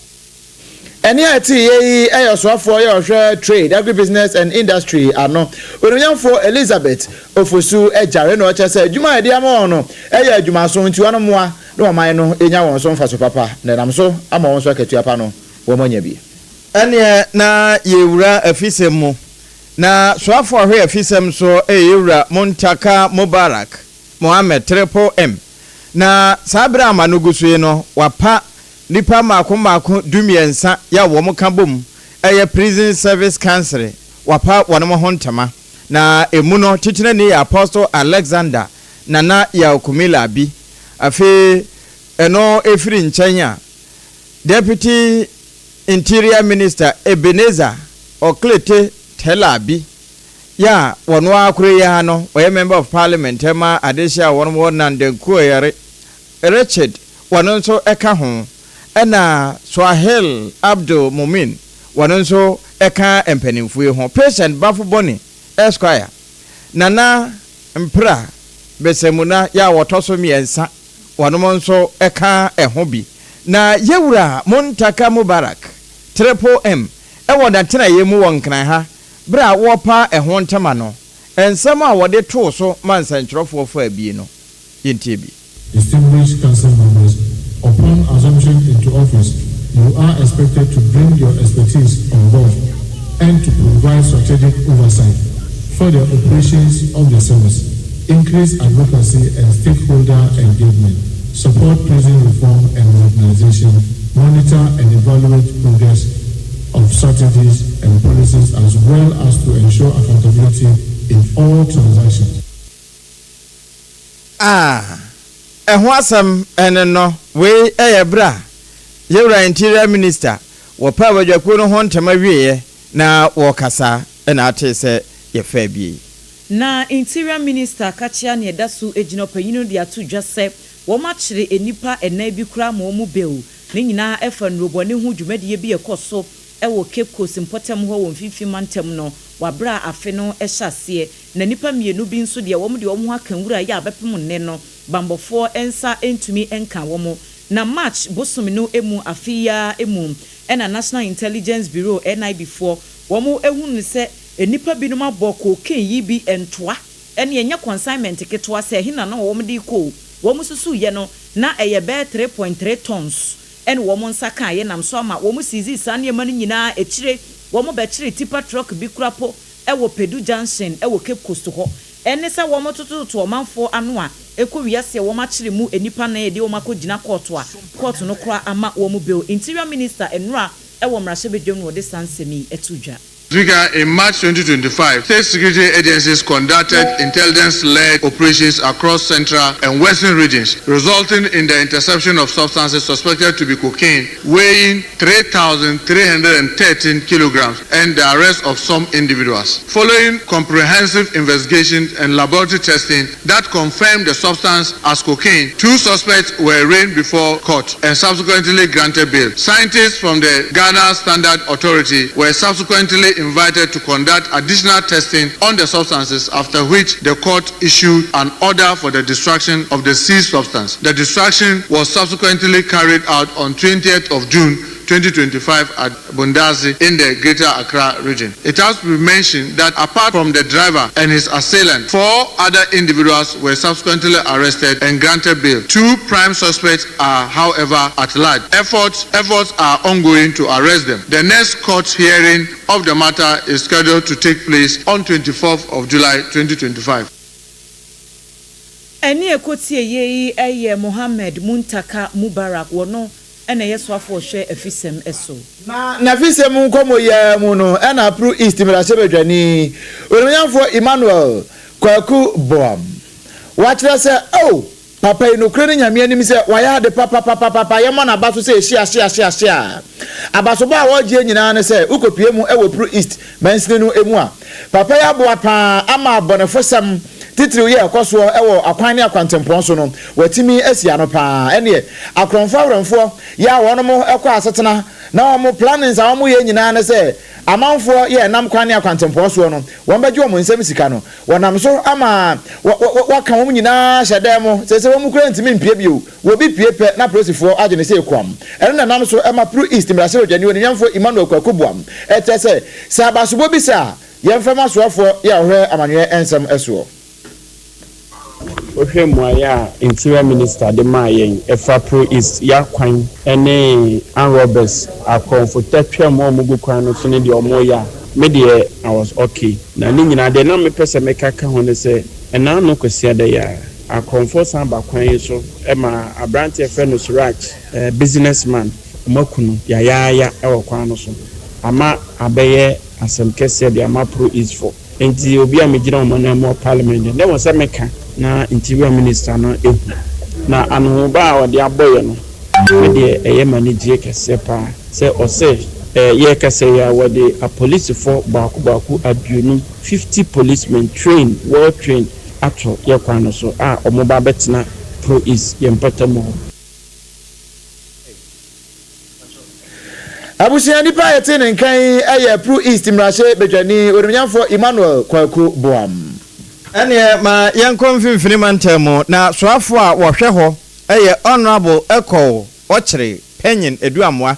Ɛnne a ɛteeɛ yi yɛ ɔsoafoɔ yɛ ɔhwɛ Trade, Agribusiness and Industry ano, Onuonyamfoɔ Elizabeth Ofosu Agyare na ɔkyerɛ sɛ adwuma a yɛde ama wɔn no yɛ adwumaso nti wɔn mmoa na ɔman no nya wɔn so mfaso papa na ɛnam so ama wɔn nso akatua pa no wɔanya bi. Ɛnneɛ na yɛrewura afisɛm mu, na soafoɔ a ɔhwɛ afisɛm soɔ yɛ Yɛwura Muntaka Mubarak Mohammed, Triple M. Na saa berɛ a ama no gu so yi no, wɔapa nnipa mmaako mmaako dumiɛnsa yɛ a wɔka bom yɛ Prison Service Council, wɔapa wɔn ho ntama. Na emu no, titenani yɛ Apostle Alexander Nana Yaw Kumila Abi. Afei ɛno firi nkyɛn a, Deputy Interior Minister Ebenezer Oklete Tella Abi yɛ a wɔno ara koro yi ara no ɔyɛ Member of Parliament ma adehye a wɔn wɔ Nandankuoyare, Richard. wɔno nso ka ho, ɛna Suahil Abdul Mumin, wɔno nso ka mpanimfoɔ yi ho, Patient Bafo Boni, Esquire, Nana Mpra Besamuna yɛ a wɔtɔ so mmiɛnsa, wɔnom nso ka ho bi. Na Yɛwura Muntaka Mubarak, Triple M, wɔ n'atenaeɛ mu wɔ Nkran ha berɛ a wɔrepa ɛho ntama no, nsɛm a wɔde too so ma nsɛntwerɛfoɔ faa bie no, yɛntie bi. Distinguished Council members, upon assumption into office, you are expected to bring your expertise on board and to provide strategic oversight for the operations of the service, increase advocacy and stakeholder engagement, support prison reform and modernization, monitor and evaluate progress of strategies and policies as well as to ensure accountability in all transactions. A Ɛho asɛm ne no. Wei yɛ berɛ a Yɛwura Interior Minister wɔpaa badwakuo no ho ntɛm awieɛ na wɔrekasa na atee sɛ yɛfaa bie. Na Interior Minister Kakyea nea ɛda so gyina ɔpanyin no de ato dwa sɛ wɔakyere nnipa nnan bi koraa ma wɔn bail. Ne nyinaa ɛfa nnurobɔne ho dwumadie bi a ɛkɔ so wɔ Cape Coast mpɔtam hɔ wɔ Mfimfini Mantam no wɔ aberɛ a afe no hyɛ aseɛ. Na nnipa mmienu bi nso deɛ wɔn de wɔn ho aka nwura yi a bɛpem nnɛ no, bammɔfoɔ nsa ntumi nka wɔn. Na March bosome no mu afe yi ara mu na National Intelligence Bureau, NIB, foɔ wɔn hunu sɛ nnipa binom abɔ cocaine yi bi ntoa, ɛne ɛnyɛ consignment ketewa sɛ ɛhe na na wɔn de rekɔ o, wɔn susuiɛ no na ɛyɛ bɛyɛ 3.3 tons ɛna wɔn nsa kaeɛ nam so ama wɔn siizii saa nneɛma no nyinaa. Akyire wɔn bɛkyeree tipper truck bi kora po wɔ Pedu Junction wɔ Cape Coast hɔ. Ɛne sɛ wɔtotototo ɔmanfoɔ ano a ɛkɔ wiase a wɔakyere mu nnipa nan de wɔn akɔgyina kɔɔto a kɔɔto no koraa ama wɔn bail. Interior Minister nnora wɔ mmarahyɛbadwam na ɔde saa nsɛm yi too dwa. Speaker, in March 2025, state security agencies conducted intelligence-led operations across central and western regions, resulting in the interception of substances suspected to be cocaine weighing 3,313 kilograms and the arrest of some individuals. Following comprehensive investigations and laboratory testing that confirmed the substance as cocaine, two suspects were arraigned before court and subsequently granted bail. Scientists from the Ghana Standard Authority were subsequently invited to conduct additional testing on the substances, after which the court issued an order for the destruction of the seized substance. The destruction was subsequently carried out on 20th of June 2025 at Bundazi in the Greater Accra region. It has to be mentioned that apart from the driver and his assailant, four other individuals were subsequently arrested and granted bail. Two prime suspects are, however, at large. Efforts, efforts are ongoing to arrest them. The next court hearing of the matter is scheduled to take place on 24th of July 2025. Ɛnne a ɛkɔtie yei yɛ Mohammed Muntaka Mubarak, wɔno na ɛyɛ soafoɔ ɔhwɛ afisɛm so. Na n'afisɛm nkɔmmɔ yi ara mu no na Apru East mmarahyɛbadwani, Onimuonyamfoɔ Emmanuel Kwaku Boam, wakyerɛ sɛ, Oh, papa yi, nokorɛ ne Nyame anim sɛ wayɛ ade papapapapa, yɛmmɔ n'aba so sɛ hyia hyia hyia hyia. Abasobɔ a wɔregyeɛ nyinaa ne sɛ wokɔpue mu wɔ Pru East mansini no mu a, papa yi aboa pa ara ama abɔnefosɛm titiriw yi a ɛkɔ soɔ wɔ akwan ne akwantempɔn so no, watumi asi ano pa ara. Ɛnneɛ, akorɔmfoɔ awerɛmfoɔ yɛ a wɔnom kɔ asetena na wɔn plannings a wɔyɛ nyinaa ne sɛ amanfoɔ yɛ ɛnam kwan ne akwantempɔn soɔ no, wɔbɛgye wɔn nsam sika no. Wɔnam so ama wɔaka wɔn nyinaa ahyɛ dan mu. Seesei wɔn koraa ntumi mpue bio. Obi pue pɛ na apolisifoɔ agye no sɛ ekuam. Ɛno na ɛnam so ma Pru East mmarahyɛbadwani Onuonyamfoɔ Emmanuel Kwaku Boam kyerɛ sɛ, sɛ abasobɔ bi sɛ a, yɛmfa mma soafoɔ yɛ a ɔhwɛ amanyɔɛ nsɛm soɔ. Wohwɛ mmuaeɛ a Interior Minister de maa yɛn ɛfa Pro East y'akwan ne armed robbers, akorɔmfo tɛtwɛm a wɔgu kwan no so ne deɛ wɔreyɛ a, me deɛ I was okay. Na ne nyinaa deɛ na mepɛ sɛ meka ka ho ne sɛ, ɛna ano Kwasiada yi ara, akorɔmfoɔ san ba kwan yi so ma aberanteɛ yɛfrɛ no Suraj, business man, wɔaku no yayaaya wɔ kwan no so ama abɛyɛ asɛm kɛseɛ de ama Pro East foɔ. Enti obi a megyina wɔn ananmu wɔ parliament deɛ, na ɛwɔ sɛ meka na interior minister no hu. Na anohoba a ɔde abɔ yɛ no, me deɛ ɛyɛ me anigyeɛ kɛseɛ pa ara sɛ ɔse yɛrekasa yi ara wɔde apolisifɔ baako baako aduonum, 50 policemen trained, well trained, ato yɛ kwan no so a wɔreba abɛtena Pro East yɛn mpɔtam hɔ. Abusua nipa a yɛtee ne nka yi yɛ Pru East mmarahyɛ badwani Onimnyamfoɔ Emmanuel Kwaku Boam. Ɛneɛ ma yɛnkɔ mfimfini mantam mu na soafoɔ a wɔhwɛ hɔ yɛ Honourable Ekow Okyere Panyin Adu Amoah.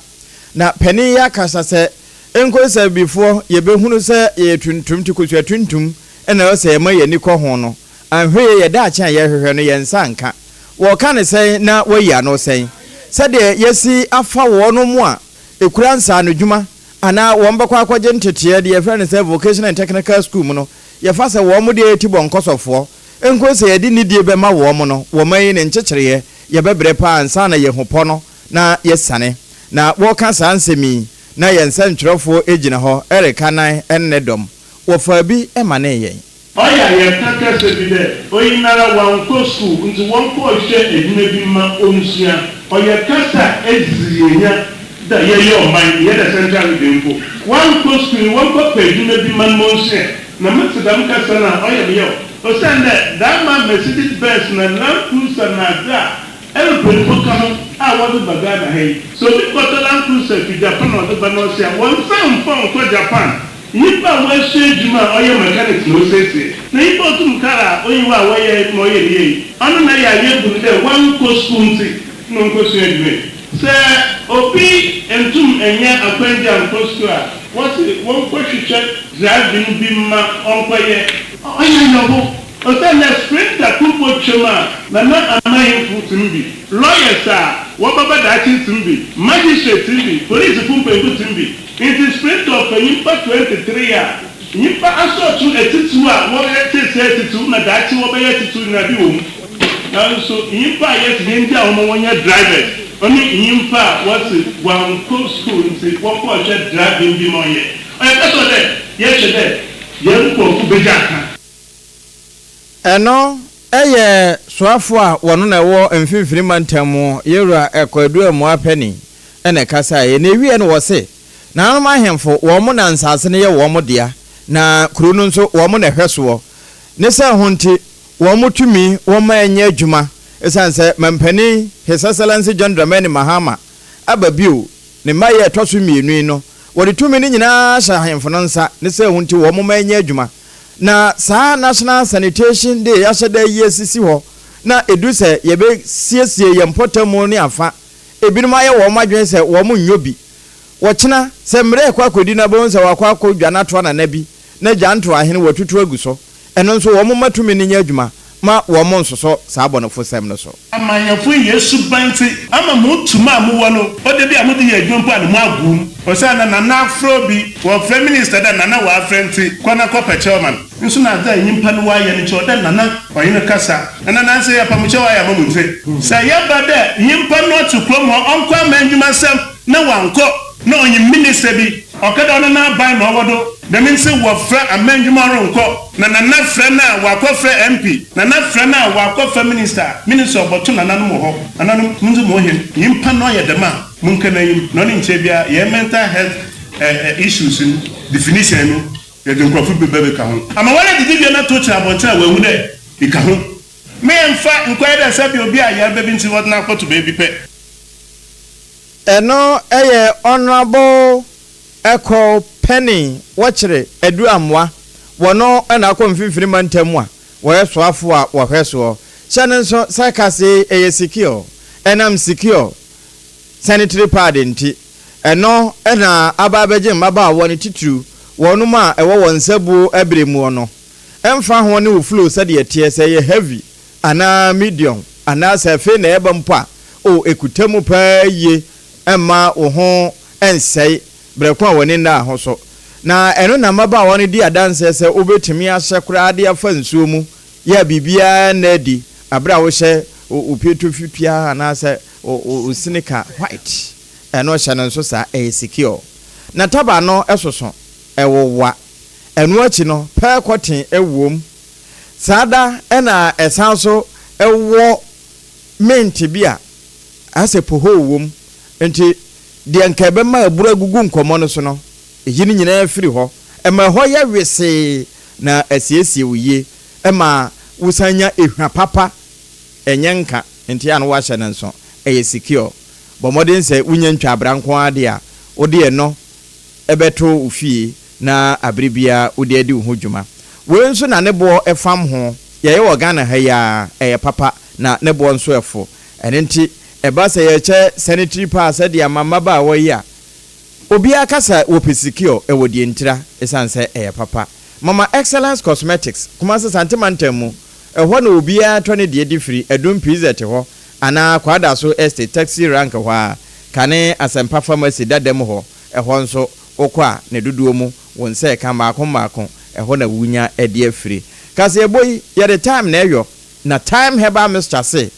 Na panin yi akasa sɛ Nkosabifoɔ yɛbɛhunu sɛ yɛyɛ tuntum nti kosua tuntum na ɛwɔ sɛ yɛma yɛn ani kɔ ho no anhwɛ yie yɛ daakye a yɛrehwehwɛ no yɛn nsa nka. Wɔreka no sɛn na wɔayi ano sɛn? Sɛdeɛ yɛasi afa wɔnom a ɛkura nsaanodwuma anaa wɔn bɛkɔ akɔgye nteteɛ deɛ yɛfrɛ no sɛ vocational and technical school mu no, yɛfa sɛ wɔn deɛ yɛ tibɔnkɔsɔfoɔ. Nko sɛ yɛde nidie bɛma wɔn no, wɔn ayi ne nkyekyereɛ, yɛbɛbrɛ paa ansa na yɛahu pɔ no na yɛasiane. Na wɔreka saa nsɛm yi, na yɛn nsɛntwerɛfoɔ gyina hɔ reka nan ne ne dɔm. Wɔfaa bi manee yɛn. Ɔyɛ a yɛkã kasa bi dɛ, Oyi noara ɔannkɔ skuul ntsi wɔnkɔhwɛ edwuma bi mma onsua. Ɔyɛ kasa a edzi yenya dɛ yɛyɛ ɔman, nnyɛ dɛ Central Region mpo. Ɔannkɔ skuul yi wɔnkɔpɛ edwuma bi mma no ma onsua. Na metse dɛm kasa no a, ɔyɛ me yaw. Osiandɛ dɛm a Mercedes Benz na Land Cruiser na adze a aeroplane mpo ka ho a wɔdze ba Ghana ha yi, sɛ obi kɔtɔ Land Cruiser fi Japan a ɔdze ba na ɔse a, wɔnnsan mmfa nnkɔ Japan. Nyimpa a oesua edwuma a ɔyɛ mechanics na osiesie, na nyimpa a otum kaar a onnyi hɔ a wɔyɛe ma ɔyɛ ne yie, ɔno na eyɛ a yebu no dɛ ɔannkɔ skuul ntsi na onnkosua edwuma yi. Sɛ obi nntum nnya akwangye annkɔ skuul a, wɔse wɔnkɔhwehwɛ driving bi mma ɔnkɔyɛ. Ɔyɛ awerɛhow, osiandɛ sprinter kor botwa mu a, Nana Amahemfo tse mu bi, lawyers a wɔbɛba daakye tse mu bi, magistrate tse mu bi, polisifo mpanyimfo tse mu bi. Ntsi Sprinter fa nyimpa 23 a nyimpa asorɔtow etsitsir a wɔyɛ sesei etsitsir na daakye wɔbɛyɛ etsitsir nyina bi wɔ mu. Naaso nyimpa a yɛse yengyaa hɔn ma wɔnyɛ drivers, ɔno nyimpa a wɔse wɔannkɔ skuul ntsi wɔkɔɔhwɛ driving bi ma ɔnyɛ. Ɔyɛ kɛsɛ dɛ yɛhwɛ dɛ hɛn nkorɔfo begya akã. Ɛno yɛ soafoɔ a wɔno na ɛwɔ mfimfini mantam mu Yewura Kwadu Amoah Panin na ɛkasaeɛ. Na ɛwieɛ no wɔse, Nananom ahemfo, wɔn na nsase no yɛ wɔn dea, na kuro no nso wɔn na ɛhwɛ soɔ. Ne sɛ ho nti wɔn tumi wɔma ɛnyɛ adwuma ɛsiane sɛ Mampanin His Excellency John Dramani Mahama aba bio Ne mmaeɛ a ɛtɔ so mmienu yi no, wɔde tumi no nyinaa hyɛ ahemfo no nsa, ne sɛ ɛho nti wɔn mma nyɛ adwuma. Na saa National Sanitation Day ahyɛ da yi asisi hɔ na ɛdu sɛ yɛbɛsiesie yɛn mpɔtamu ne afa. Ebinom ayɛ wɔn adwene sɛ wɔn nyɔ bi. Wɔkyena, sɛ mmerɛ rekɔ akɔdi no abɛhu sɛ wɔakɔ akɔdwane atoa nana bi na gyantoa ahene wɔatutu agu so. Ɛno nso wɔn mma tumi no nyɛ adwuma ma wɔn nsosɔ saa abɔnefosɛm no so. Amanyɛfo hɛn suban ntsi, ama mo tum a mowɔ no, ɔda bi a modze yɛ edwuma mpo a no mu agow mu. Osiandɛ Nana afrɛ obi, wɔfrɛ minister dɛ Nana ɔafrɛ ntsi, kɔ na kɔpɛ kyɛw ma no. Nso na adze a nyimpa no ɔayɛ no nkyɛ ɔwɔ dɛ Nana ɔnye no kasa. Nana nansa yi apamukyɛw ayɛ ama mu ntsi, sɛ yɛba dɛ nyimpa no ɔtse kurom hɔ ɔnnkɔ aman ndwumasɛm na ɔannkɔ na ɔnye minister bi Ɔka dɛ ɔno n'aban na ɔwɔ do, dɛm ntsi wɔfrɛ amandwuma ɔronnkɔ, na Nana frɛ no a ɔakɔfrɛ MP, Nana frɛ no a ɔakɔfrɛ minister a, minister ɔbɔto nananom wɔ hɔ, nananom mundzi mo hen, nyimpa no ɔyɛ dɛm a monka n'enyim, na ɔno nnkyɛr biara hɛn mental health issues no definition no yɛdze nkorɔfo bi bɛbɛka ho ama woara edzidzi wie na to kyen abɔntsen a woehu dɛ eka ho. Memmfa nnkɔyɛ dɛ sɛ bi obi a yarba bi ntsi wɔdze no akɔto beebi pɛ. Ɛno yɛ Honourable Ekow Penny Wɔkyere Adu Amoah, wɔno na akɔ Mfimfini Mantam mu a wɔyɛ soafoɔ a wɔhwɛ soɔ. Hyɛ no nso sɛ kaseɛ yi ɛyɛ secure, ɛnam secure sanitary pad nti, ɛno na aba abɛgye mmabaawa no titiriw wɔnom a ɛwɔ wɔn nsabuo berɛ muo no. Ɛmfa ho ne wo flow sɛdeɛ ɛteɛ, sɛ ɛyɛ heavy anaa medium anaa sɛ afei na ɛreba mpo a, oh, ɛkuta mu paa yie, ɛmma wo ho nsɛe berɛ ko a w'ani nnaa ho so. Na ɛno na mmabaawa no di adanseɛ sɛ wobɛtumi ahyɛ koraa de afa nsuo mu yɛ a biribiara nna adi berɛ a wohyɛ wo pieto fitaa anaasɛ wo sneaker white. Ɛno hyɛ no nso saa, ɛyɛ secure. Na taba no soso, ɛwowa. Ɛno akyi no, pɛɛ kɔten wom. Saa da na ɛsan nso wɔ mint bi a asɛ pohoo wom. Nti deɛ nka ɛbɛma aburo agugu nkɔmmɔ no so no, ɛyi ne nyinaa firi hɔ. Ɛma ɛhɔ yɛ wesee na asiesie wo yie. Ɛma wosan nya ehwa papa, ɛnyɛ nka nti a na woahyɛ no nso, ɛyɛ secure. Bɔ mmɔden sɛ wonya ntwa abira nko ara deɛ a, Wode ɛno bɛto wo fie na abere biara wode adi wo ho dwuma. Wei nso na ne boɔ fam ho. Yɛyɛ wɔ Ghana ha yi ara, ɛyɛ papa na ne boɔ nso ɛfo. Ɛno nti ɛba sɛ yɛkyɛ sanitary pads de ama mmabaawa yi a, obiara ka sɛ wɔpɛ secure wɔ deɛ ntira, ɛsiane sɛ ɛyɛ papa. Mama Excellence Cosmetics, Kumasi Sante mantam mu, ɛhɔ na obiara tɔ ne deɛ de firi, Adum PZ hɔ anaa Kwadaso Estate taxi rank hɔ ara, kane Asɛmpa Pharmacy dada mu hɔ, ɛhɔ nso wokɔ a ne dodoɔ mu wo nsa ɛka mmaako mmaako, ɛhɔ na wunya de afiri. Kaseɛbɔ yi, yɛde thyme na ɛyɔ, na Thyme Herbal Mixture se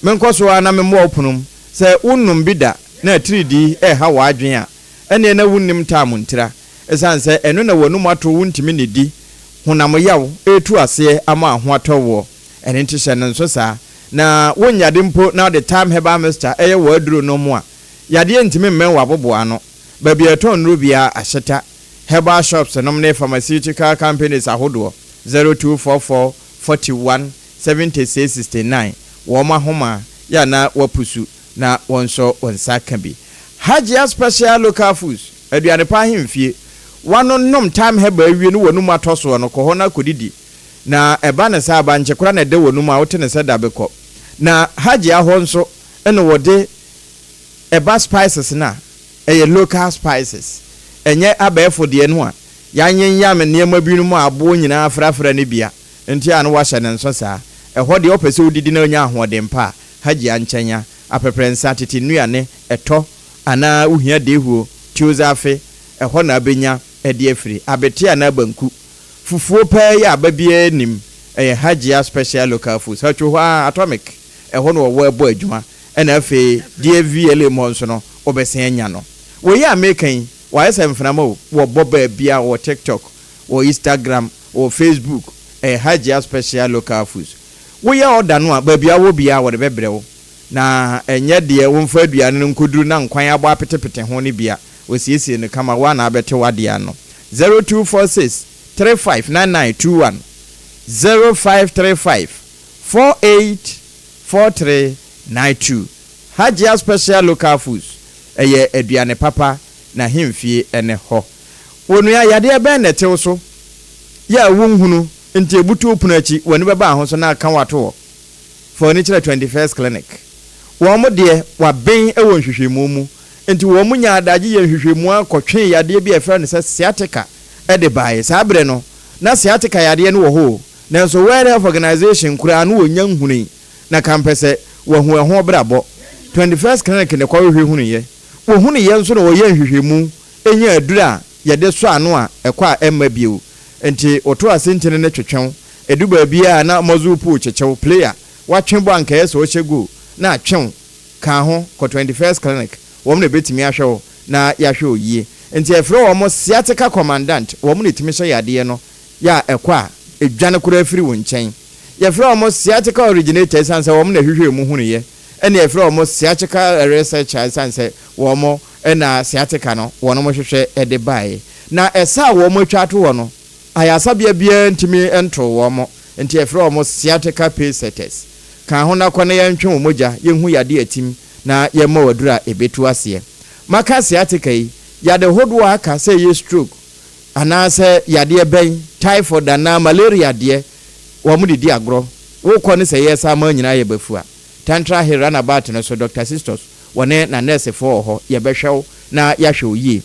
menkɔ so ara na memmoa wo pono mu, sɛ wonnom bi da na atiridii reha w'adwene a, ɛnneɛ na wonnim thyme ntira, ɛsiane sɛ ɛno na w'anum ato wontumi nnidi, honam yaw retu aseɛ ama ho atɔ woɔ. Ɛno nti hyɛ no nso saa. Na wonyade mpo na wode Thyme Herbal Mixture yɛ w'aduro nom a, yadeɛ ntumi mmɛn w'aboboano. Baabi a yɛtɔn nnuro biara, Ahyeta, herbal shops nom ne pharmaceutical companies ahodoɔ, 0244 41 76 69, wɔn ahoma yɛ a na wɔapusu na wɔn nso wo nsa ka bi. Hajia Special Local Foods, aduane pa ahemfie, woanonom Thyme Herbal awie ne w'anum atɔ soɔ no, kɔ hɔ na kɔdidi. Na ɛba no saa a, bankye koraa na ɛda w'anum a wote no sɛ dabekɔ. Na Hajia hɔ nso na wɔde ɛba spices no a, ɛyɛ local spices, ɛnyɛ abɛɛfo deɛ no a yɛanyenyam nneɛma binom a aboɔ nyinaa afrafra no bi a nti a na wɔahyɛ no nso saa. Ɛhɔ deɛ wopɛ sɛ wodidi na wonya ahoɔden pa a, Hajia nkyɛn a, aprɛprɛnsa, tete nnuane, ɛtɔ, anaa wohia dehuo, tiozaafe, ɛhɔ na wobɛnya de afiri. Abete anaa banku, fufuo paa yi a aba biara nnim, ɛyɛ Hajia Special Local Foods. Hatwo hɔ ara, Atomic, ɛhɔ na wɔwɔ bɔ adwuma. Ɛna afei deɛ VLA mu hɔ nso no wobɛsan anya no. Wei a meka yi wayɛ sɛ mframa o, wɔbɔ baabiara, wɔ TikTok, wɔ Instagram, wɔ Facebook, ɛyɛ Hajia Special Local Foods. Woyɛ order no a, baabi a wowɔ biara wɔde bɛbrɛ wo. Na ɛnyɛ deɛ womfa aduane no nkɔduru na nkwan abɔ apetepete ho no bi a, wɔsiesie no kama, wo ara na abɛte w'adeɛ ano. 0246 35 9921, 0535 48 4392 Hajia Special Local Foods, ɛyɛ aduane papa na ahemfie ne hɔ. Onua, yadeɛ bɛn na ɛte wo so yɛ a wonhunu nti ɛbutu wo pono akyi, w'ani bɛba ho so na aka wo ato hɔ? Fa w'ani kyerɛ 21st Clinic. Wɔn deɛ wɔaben wɔ nhwehwɛmu mu nti wɔn nyaa adagye yɛɛ nhwehwɛmu ara kɔtwee yadeɛ bi a yɛfrɛ no sɛ sciatica de baeɛ. Saa berɛ no na sciatica yadeɛ no wɔ hɔ o, Nanso World Health Organization koraa no wɔnnya nhunui na kampɛsɛ wɔahu ɛho brabɔ. 21st Clinic na ɛkɔhwehwɛ hunuiɛ. Wɔhunuiɛ nso na wɔyɛɛ nhwehwɛmu nyaa aduru a yɛde sɔ ano a ɛkɔ a ɛmma bio. Nti woto ase ntini no twetwe wo. Ɛdu baabi a na muscle pull kyekye wo, player, woatwe bɔ a anka ɛyɛ sɛ ɔhyɛ goal na atwe wo. Ka ho kɔ 21st Clinic, wɔn na ɛbɛtumi ahwɛ wo na yɛahwɛ wo yie. Nti yɛfrɛ wɔn sciatica commandant, wɔn na ɛtumi hyɛ yadeɛ no yɛ a ɛkɔ a, edwane koraa firi wo nkyɛn. Yɛfrɛ wɔn sciatica originator esiane sɛ wɔn na ɛhwehwɛɛ mu hunuiɛ, ɛna yɛfrɛ wɔn sciatica researcher esiane sɛ wɔn na sciatica no wɔn hwehwɛ de baeɛ. Na ɛsa a wɔn atwa ato hɔ no, ayaresabea biara ntumi ntoo wɔn, nti yɛfrɛ wɔn sciatica pace setters. Ka ho na kɔ na yɛntwe wo mogya, yɛnhu yadeɛ a ɛtim na yɛmmɔ wo aduro a ɛbɛtu aseɛ. Maka sciatica yi, yade hodoɔ a aka sɛ ɛyɛ stroke, Anaasɛ yadeɛ bɛn, typhoid anaa malaria deɛ, wɔn de di agorɔ. Wokɔ ne sɛ yɛresa ama nyinaa yɛ bafua. Tantra Hill runabout no so, Doctor Sistos, wɔne n'anɛɛsefoɔ wɔ hɔ, yɛbɛhwɛ wo na yɛahwɛ wo yie.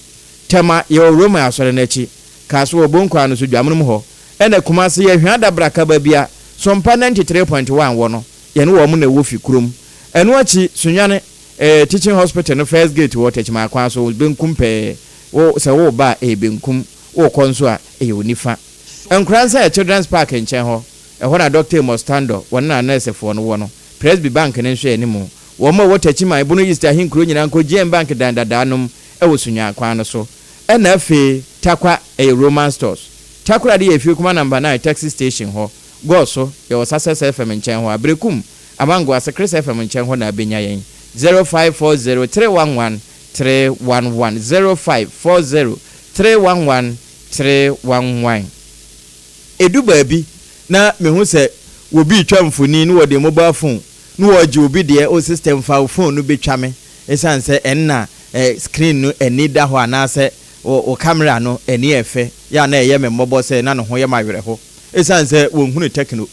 Tema, yɛwɔ Roman asɔre no akyi. Kasoa, wɔ Bonkwa no so, Dwamenom hɔ. Ɛna Kumasi, yɛhwɛ Adabraka baabi a Sompa 93.1 wɔ no, yɛne wɔn na ɛwɔ fi kurom. Ɛno akyi, Sunyani, eh, Teaching Hospital no first gate wɔ Techiman kwan so, benkum pɛɛ. Wo, sɛ woreba a, ɛyɛ benkum, worekɔ nso a, ɛyɛ wo nifa. Nkoransa yɛ Children's Park nkyɛn hɔ. Ɛhɔ na Dɔkta Amos Tandor, wɔne n'anɛɛsefoɔ no wɔ no. Presby Bank no nso yɛ ne mu. Wɔn a wɔwɔ Techiman, Bono East ahenkuro nyinaa nkɔ GM Bank dan dadaa nom wɔ Sunyani kwan no so. Ɛna afei, Tarkwa, ɛyɛ Roman Stores. Takoradi yɛ Efie Kuma Number 9 Taxi Station hɔ. Gɔɔ so, yɛwɔ Success FM nkyɛn hɔ. Aberekum, Amangoase, Chris FM nkyɛn hɔ na abɛnya yɛn. 0540 311 311 0540 311 311. Edu baabi na mehu sɛ obi retwa mfoni na wɔde mobile phone na wɔregye obi deɛ, oh sister mfa wo phone no bɛtwa me ɛsiane sɛ ɛnna screen no ani da hɔ anaasɛ wo camera no ani yɛ fɛ, yɛ a na ɛyɛ me mmɔbɔ sɛ na ne ho yɛ me awerɛho esiane sɛ wɔnhunu Tecno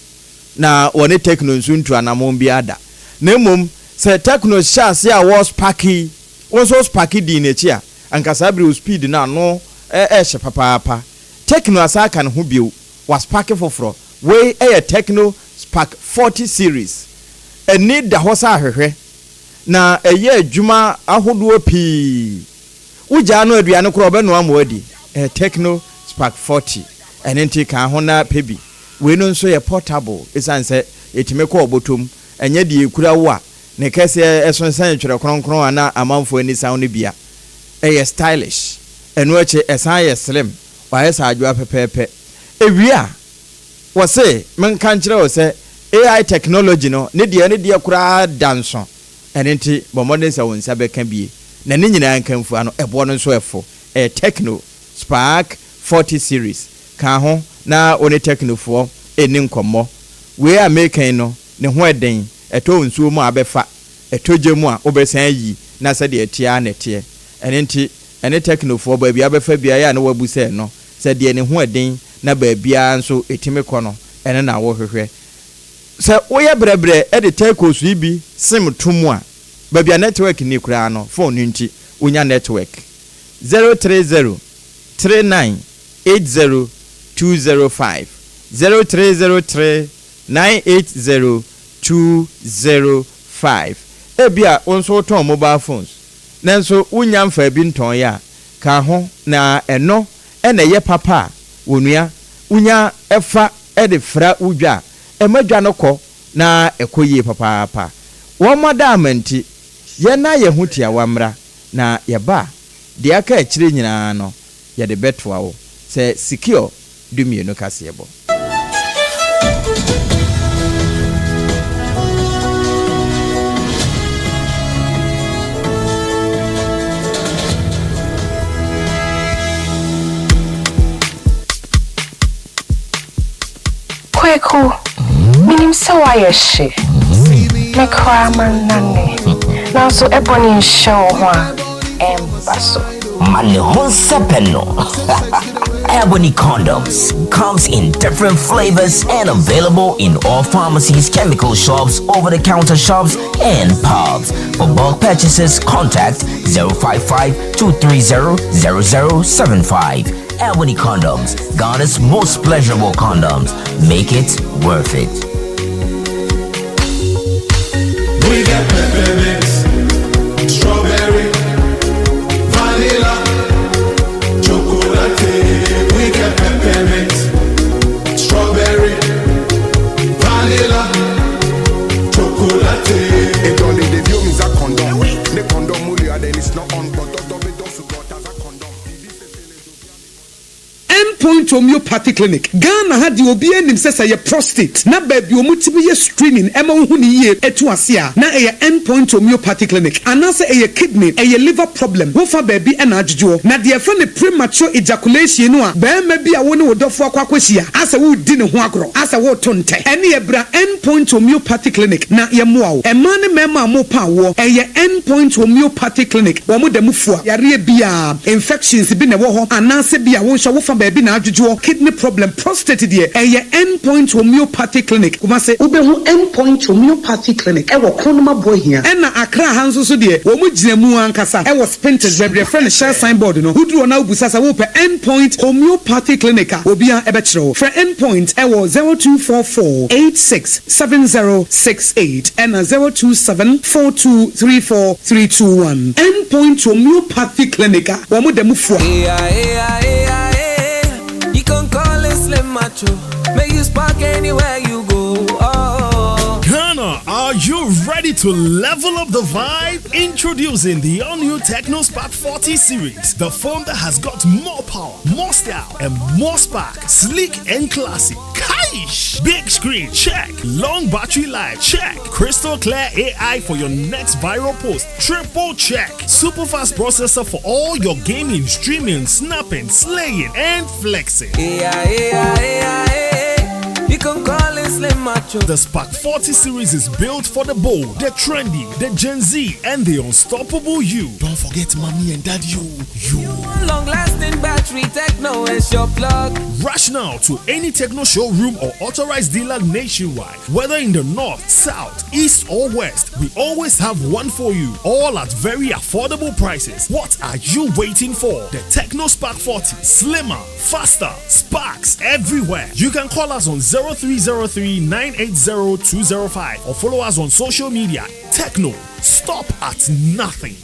na wɔne Tecno nso ntu anammɔn biara da. Na mmom sɛ Tecno hyɛ ase a wɔresparke yi, wo nso wo sparke dii n'akyi a, anka saa bere wo speed no ano rehye papaapa. Tecno asan aka ne ho bio, wasparke foforɔ. Wei yɛ Tecno Spark 40 series. Ani da hɔ sɛ ahwehwɛ, na ɛyɛ adwuma ahodoɔ pii. Wogyaa no aduane koraa a, ɔbɛnoa ma woadi. Ɛyɛ Tecno Spark 40. Ɛno nti ka ho na pɛ bi. Wei no nso yɛ portable esiane sɛ ɛtumi kɔ ɔbɔtɔ mu. Ɛnyɛ deɛ ɛkura wo a ne kɛseɛ sonsɛn Twerɛ Kronkron a na amanfoɔ ani saw no bi a. Ɛyɛ stylish. Ɛno akyi ɛsan yɛ slim. Wayɛ sɛ adwoa pɛpɛɛpɛ. Ɛwie a, wɔse menka nkyerɛ wo sɛ AI technology no ne deɛ ne deɛ koraa da nso. Ɛno nti bɔ mmɔden sɛ wo nsa bɛka bie. Na ne nyinaa nkamfua no, ɛboɔ no nso ɛfo. Ɛyɛ Tecno Spark 40 series. Ka ho na wo ne Tecno foɔ nni nkɔmmɔ. Wei a mereka yi no, ne ho ɛden. Ɛtɔ nsuo mu a abɛfa, ɛtɔ gya mu a wobɛsan ayi na sɛdeɛ ɛteɛ ara na ɛteɛ. Ɛno nti ɛne Tecno foɔ baabi a wobɛfa biara ɛyɛ a na woabu sɛ ɛno. Sɛ deɛ ne ho ɛden na baabiara nso ɛtumi kɔ no, ɛno na wohwehwɛ. Sɛ woyɛ brɛbrɛ de telcos yi bi sim to mu a, baabi a network nni koraa no, phone no nti, wonya network. 030 39 80 205, 0303 980 205. Ebia wo nso wotɔn mobile phones, nanso wunnya mfaa bi ntɔn a, ka ho na ɛno na ɛyɛ papa a onua wunya fa de fra wo dwa a, ɛma dwa no kɔ na ɛkɔ yie papaapa. Wɔn adaama nti, yɛnna yɛn ho tiawa mmra, na yɛba a, deɛ aka akyire nyinaa no, yɛde bɛtoa wo sɛ Secure 12 kaseɛbɔ. Kweku, minim sɛ woayɛ hye. Me koraa mannane. Nanso ɛbɔ ne nhyɛ wo ho a, ɛmba so. Ma ne ho nsɛpɛ no. Ebony condoms comes in different flavors and available in all pharmacies, chemical shops, over-the-counter shops, and pubs. For bulk purchases, contact 055 230 0075. Ebony Condoms, Ghana's most pleasurable condoms. Make it worth it. We get peppermint, strawberry, vanilla, chocolate. We get peppermint, strawberry, vanilla, chocolate. It only the view means a condom. The condom then it's not on, but the condom. Endpoint Homeopathy Clinic, Ghana ha deɛ obiara nim sɛ sɛ ɛyɛ prostate na baabi a wɔtumi yɛ screening ɛma wohu no yie ɛtu ase a na ɛyɛ Endpoint Homeopathy Clinic anaasɛ ɛyɛ kidney, ɛyɛ liver problem wofa baabi ɛna adwodwoɔ. Na deɛ yɛfrɛ no premature ejaculation no a barima bi a wo ne wo dɔfoɔ akɔ akɔhyia asɛ woredi ne ho agorɔ asɛ woreto ntɛ ɛneɛ bra Endpoint Homeopathy Clinic na yɛmmoa wo. Mmaa ne mmarima a morepa awoɔ ɛyɛ Endpoint Homeopathy Clinic wɔn da mu fua yareɛ biara. Infections bi na ɛwɔ hɔ anaasɛ bi a wo nso wofa baabi na adwodwoɔ, kidney problem, prostate deɛ ɛyɛ End Point Homeopathy Clinic, Kumasi. Wobɛhu End Point Homeopathy Clinic wɔ Kronum Aboahia. Ɛna Accra ha nso so deɛ wɔn gyina mu ankasa wɔ Spintex baabi a yɛfrɛ no Shell sign board no. Woduru hɔ na wobisa sɛ wopɛ End Point Homeopathy Clinic a, obiara bɛkyerɛ wo. Frɛ End Point wɔ 0244 86 70 68 ɛna 027 42 34 321. End Point Homeopathy Clinic a wɔn da mu fua. You can call it Slim Macho. May you spark anywhere you go. Oh. Ghana, are you ready to level up the vibe? Introducing the all-new Tecno Spark 40 series, the phone that has got more power, more style, and more spark. Sleek and classy. Kaish! Big screen, check. Long battery life, check. Crystal clear AI for your next viral post, triple check. Super fast processor for all your gaming, streaming, snapping, slaying, and flexing. Yeah, yeah, yeah, yeah. can call it Slim Macho. The Spark 40 series is built for the bold, the trendy, the Gen Z, and the unstoppable you. Don't forget mommy and daddy, you. You. Long lasting battery, Tecno is your plug. Rush now to any Tecno showroom or authorized dealer nationwide. Whether in the north, south, east, or west, we always have one for you. All at very affordable prices. What are you waiting for? The Tecno Spark 40, slimmer, faster, sparks everywhere. You can call us on 0303 980 205 or follow us on social media. Tecno, stop at nothing.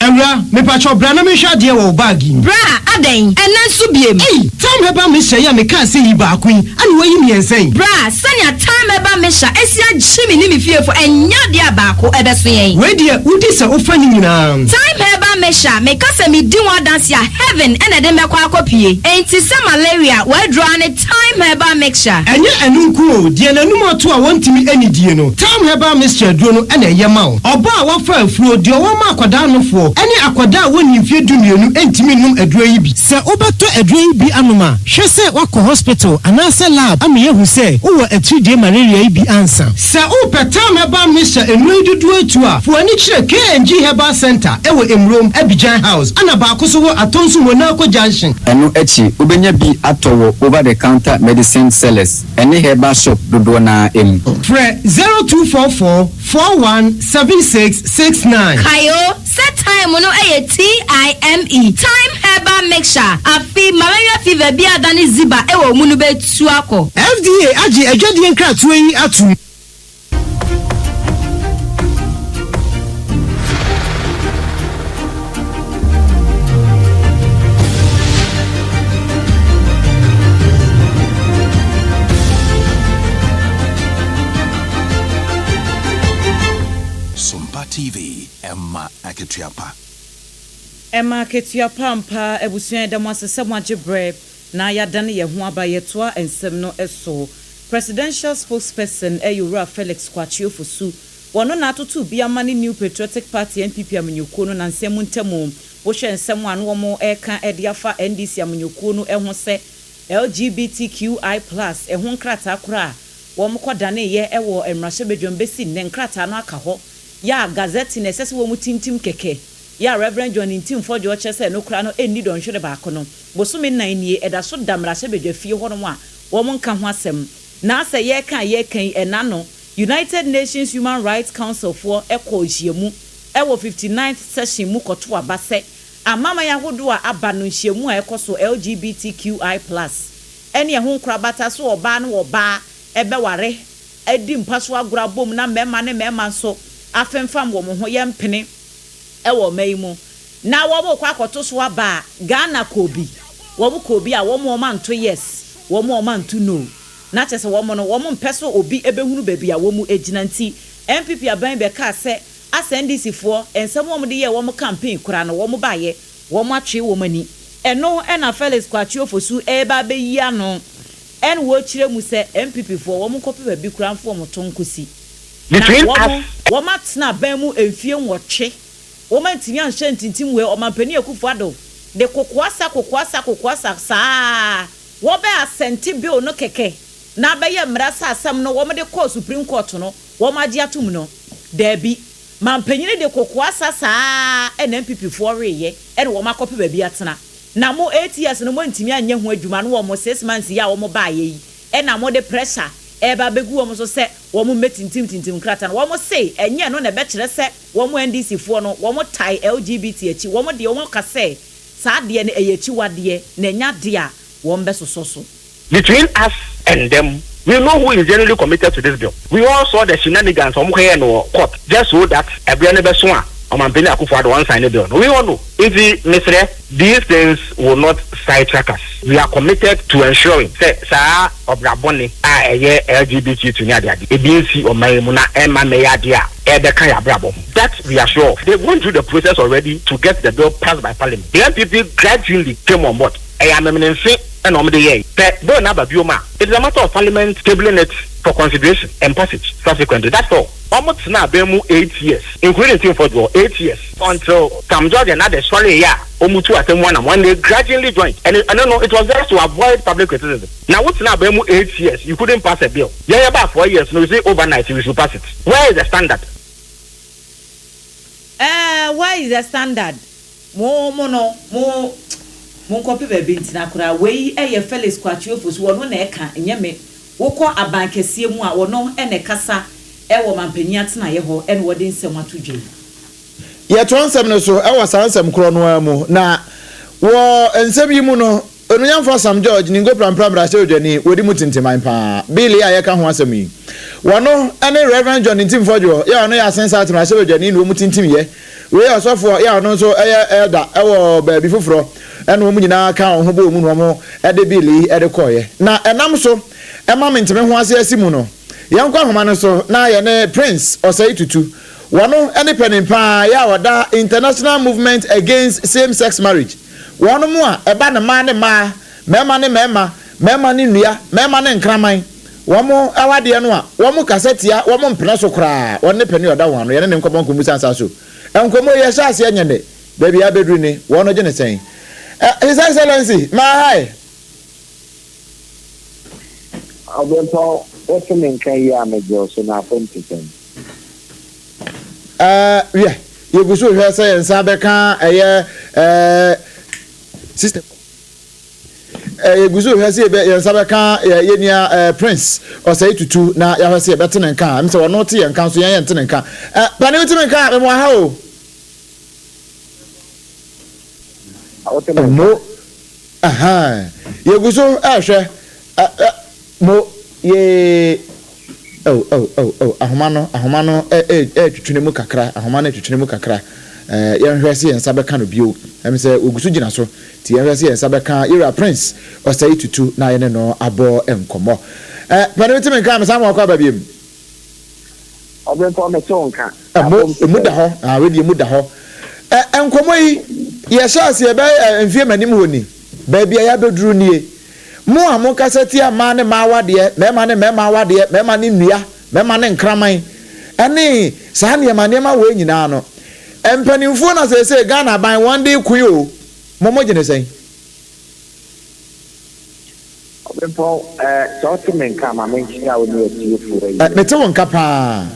Awura, mepakyɛw bra na menhwɛ adeɛ wɔ wo bag yi mu. Bra, adɛn? Ɛnnɛ nso biem? Ei! Thyme Herbal Mixture yi a mekaa sɛ yi baako yi, ana woayi mmiɛnsa yi? Bra, sɛnea Thyme Herbal Mixture asi agye me ne me fiefo, ɛnyɛ adeɛ a baako ɛbɛso yɛn. Wei deɛ, wodi sɛ wofa ne nyinaa. Thyme Herbal Mixture, meka sɛ medi ho adanse a, heaven na ɛde mɛkɔ akɔpue. Enti sɛ malaria, w'aduro ara ne Thyme Herbal Mixture. Ɛnyɛ ɛno nko o, deɛ n'anum ato a wɔntumi nnidie no, Thyme Herbal Mixture aduro no na ɛyɛ ma wo. Ɔbaa a wafa afuro, deɛ ɔwɔ ma akwadaa nofoɔ, ne akwadaa a wɔnnii mfeɛ dumienu ntumi nnom aduro yi bi. Sɛ wobɛtɔ aduro yi bi anom a, hwɛ sɛ woakɔ hospital anaasɛ lab ama yɛahu sɛ wowɔ atiridie malaria yi bi ansa. Sɛ wopɛ Thyme Herbal Mixture nnuro yi dodoɔ atu a, fa w'ani kyerɛ KNG Herbal Centre wɔ Emurom, Abidjan House, ɛna baako nso wɔ Atonsu Monaco Junction. Ɛno akyi, wobɛnya bi atɔ wɔ over-the-counter medicine sellers ne herbal shop dodoɔ no ara mu. Frɛ 0244 41 76 69. Kae o, sɛ thyme no yɛ TIME, Thyme Herbal Mixture, afe malaria fever bi a adane ziba wɔ wo mu no bɛtu akɔ. FDA agye adwadie nkratoɔ yi atom. Sompa TV, ɛma akatua pa. Ɛma akatua pa ampa abusua yɛda mo ase sɛ moagye berɛ na yɛadane yɛn ho aba yɛtoa nsɛm no so Presidential spokesperson yɛ Owura Felix Kwakye Ofosu wɔno na atoto bi ama ne New Patriotic Party NPP amanyɔkuo no nansa mu ntamu wohwɛ nsɛm a na wɔn reka de afa NDC amanyɔkuo no ho sɛ LGBTQI plus ho nkrataa koraa Wɔkɔdaneeɛ wɔ mmarahyɛbadwam bɛsi nnɛ, nkrataa no aka hɔ. Yɛ a Gazette na ɛsɛ sɛ wɔtintim kɛkɛ. Yɛ a Rev. John Ntim Fordjour kyerɛ sɛ ɛno koraa no ɛnni dɔnhwere baako no, bosome nnan nie, ɛda so da mmarahyɛbadwa fie hɔnom a wɔnka ho asɛm. Na sɛ yɛreka a yɛreka yi, ɛnna no, United Nations Human Rights Council foɔ kɔɔ nhyiamu wɔ 59th Session mu kɔtoo aba sɛ amanaman ahodoɔ a aba no nhyiamu a ɛkɔ so LGBTQI plus Ɛne ɛho nkorabata so ɔbaa ne ɔbaa bɛware adi mpa so agorɔ abom na mmarima ne mmarima nso afemfam wɔn ho yɛmpene wɔ ɔman yi mu na wɔn rekɔ akɔto so aba a Ghana kɔɔ bi wɔn kɔɔ bi a wɔn wɔn anto yes wɔn wɔn anto no na kyerɛ sɛ wɔn no wɔn mpɛ sɛ obi bɛhunu baabi a wɔn gyina nti NPP aban bɛkaa sɛ asɛ NDC foɔ nsɛm wɔn de yɛɛ wɔn campaign koraa no wɔn baeɛ Wɔatwe wɔn ani. Ɛno na Felix Kwakye Ofosu reba abɛyi ano ɛna ɔrekyerɛ mu sɛ NPP foɔ wɔn nkɔpɛ baabi koraa mfa wɔn to nkɔsi. Na Between wɔn us. wɔn atena aban mu mfie nwɔtwe wɔn antumi anhyɛ ntintim wei Ɔmanpanin Akufo Addo de kokoasa kokoasa kokoasa saa wɔbɛ asɛnte bill no kɛkɛ na abɛyɛ mmara sɛ asɛm no wɔn de kɔɔ Supreme Court no wɔn agye atom no daabi Mampanyini de kokoa sa saa ara na NPP foɔ reyɛ na wɔn akɔpɛ baabi atena. Na mo ATS no moantumi anyɛ ho adwuma no wɔ mo six months yi a wɔn baeɛ yi na mode pressure reba abɛgu wɔn so sɛ wɔn mmɛtintim tintim nkrataa no. Wɔn se ɛnyɛ ɛno na ɛbɛkyerɛ sɛ wɔn NDC foɔ no wɔn tae LGBT akyi. Wɔn deɛ wɔn ka sɛ saa adeɛ no ɛyɛ akyiwadeɛ na ɛnyɛ adeɛ a wɔn bɛsosɔ so. Between us and them, we know who is genuinely committed to this bill. We all saw the shenanigans a wɔkɔyɛɛ no wɔ court just so that ɛberɛ no bɛso a Ɔmanpanin Akufo Addo ɔnsign ne bill no. We all know. Nti mesrɛ, these things will not sidetrack us. We are committed to ensuring sɛ saa ɔbra bɔne a ɛyɛ LGBTQ ne adeade, ebi nsi ɔman yi mu na ɛmma mmɛyɛ adeɛ a ɛrebɛka yɛn abrabɔ ho. That we are sure of. They've gone through the process already to get the bill passed by parliament. The NPP gradually came on board. Ɛyɛ amemenemfe. na wɔde yɛe. Sɛ bill no aba biom a, it is a matter of parliament tabling it for consideration and passage subsequently. That's all. Wɔn tenaa abɛn mu 8 years, including Ntimfo Dwoɔ, 8 years, until Sam George and others sɔreeɛ a wɔn tu asɛm mu anam and they grudgingly joined. And ɛno no, it was just to avoid public criticism. Na wo tena abɛn mu 8 years, you couldn't pass a bill. Yɛn yɛ baa 4 years no, you say overnight we should pass it. Where is the standard? Where is the standard? Mo no mo nkɔpɛ baabi ntena koraa. Wei yɛ Felix Kwakye Ofosu, wɔno na ɛka nyɛ me. Wokɔ aban kɛseɛ mu a, wɔno na ɛkasa ɛwɔ mampanyin atenaeɛ hɔ, ɛna wɔde nsɛm ato dwa yi. Yɛtoa nsɛm no so ɛwɔ saa nsɛm korɔ no ara mu, na wɔ nsɛm yi mu no, Onuyamfo Sam George Ningo Prampram mmarahyɛbadwani wɔdi mu tintiman paa bill a yɛka ho asɛm yi, wɔno ne Reverend John Ntim Fordjour yɛ, ɔno yɛ Assin South mmarahyɛbadwani na wɔn tintim yɛ. Wei yɛ ɔsɔfoɔ yɛ, ɔno nso ɛyɛ elder ɛwɔ baabi foforɔ, ɛna wɔn nyinaa ka wɔn ho bɔ wɔn mu na wɔn ɛde bill yi ɛde kɔɔyɛ. Na ɛnam so ɛma menteme ho ase asi mu no, yɛnkɔ ahoma no so na yɛne Prince Ɔsɛe Tutu, wɔno ne panin paa yɛ a wɔda International Movement Against Same Sex Marriage, wɔn mu a ɛba ne mmaa ne mmaa, mmarima ne mmarima, mmarima ne nnua, mmarima ne nkraman, wɔn awadeɛ no a wɔn kasa tia, wɔn mpene so koraa. Wɔn ne panin a ɔda wɔn ano, yɛne ne nkɔmɔ nkɔmmu sansa so. Nkɔmɔ yi yɛhyɛ aseɛ nyɛ ne baabi a abɛduru ni, wɔn no gye ne sɛn? His Excellency, maa hi. Ɔbɛnpɔn, wote me nka yi a, megye wo so, na afom te sɛn? Wiɛ, yɛgu so hwɛ sɛ yɛn nsa bɛka ɛyɛ system. Yɛgu so hwɛ sɛ yɛn nsa bɛka yɛn nua Prince Ɔsɛe Tutu na yɛahwɛ sɛ yɛbɛte ne nka a. Ɛm sɛ ɔno te yɛn nka nso yɛn yɛnte ne nka. Panin, wote me nka a, mewɔ ha o. Wote me nka? Mo, ahan. Yɛgu so ɛrehwɛ. Mo, yee. Oh, oh, oh, oh, ahoma no, ahoma no ɛretwitwene mu kakra, ahoma no ɛretwitwene mu kakra. Yɛnhwɛ sɛ yɛn nsa bɛka no bio. Ɛm sɛ wɔgu so gyina so. Nti yɛnhwɛ sɛ yɛn nsa bɛka Yɛwura Prince Ɔsɛe Tutu na yɛne no abɔ nkɔmmɔ. Panin, wote me nka a, mesan ma wakɔ aba biom. Ɔbenpɔn, mete wo nka. Mo, emu da hɔ. Ah, wei deɛ emu da hɔ. Nkɔmmɔ yi, yɛhyɛ aseɛ bɛyɛ mfeɛ m'anim hɔ ni. Baabi a yɛabɛduru nie. Mo a mokasa tia mmaa ne mmaa awadeɛ, mmarima ne mmarima awadeɛ, mmarima ne nnua, mmarima ne nkraman, ɛne saa nneɛma nneɛma wei nyinaa no, mpanimfoɔ na seesei Ghana aban wɔn de reko yi o, mo mo gyene sɛn? Ɔbempɔn, sɛ wote me nka a, ma menkyea wo ne atiefoɔ awie. Mete wo nka paa.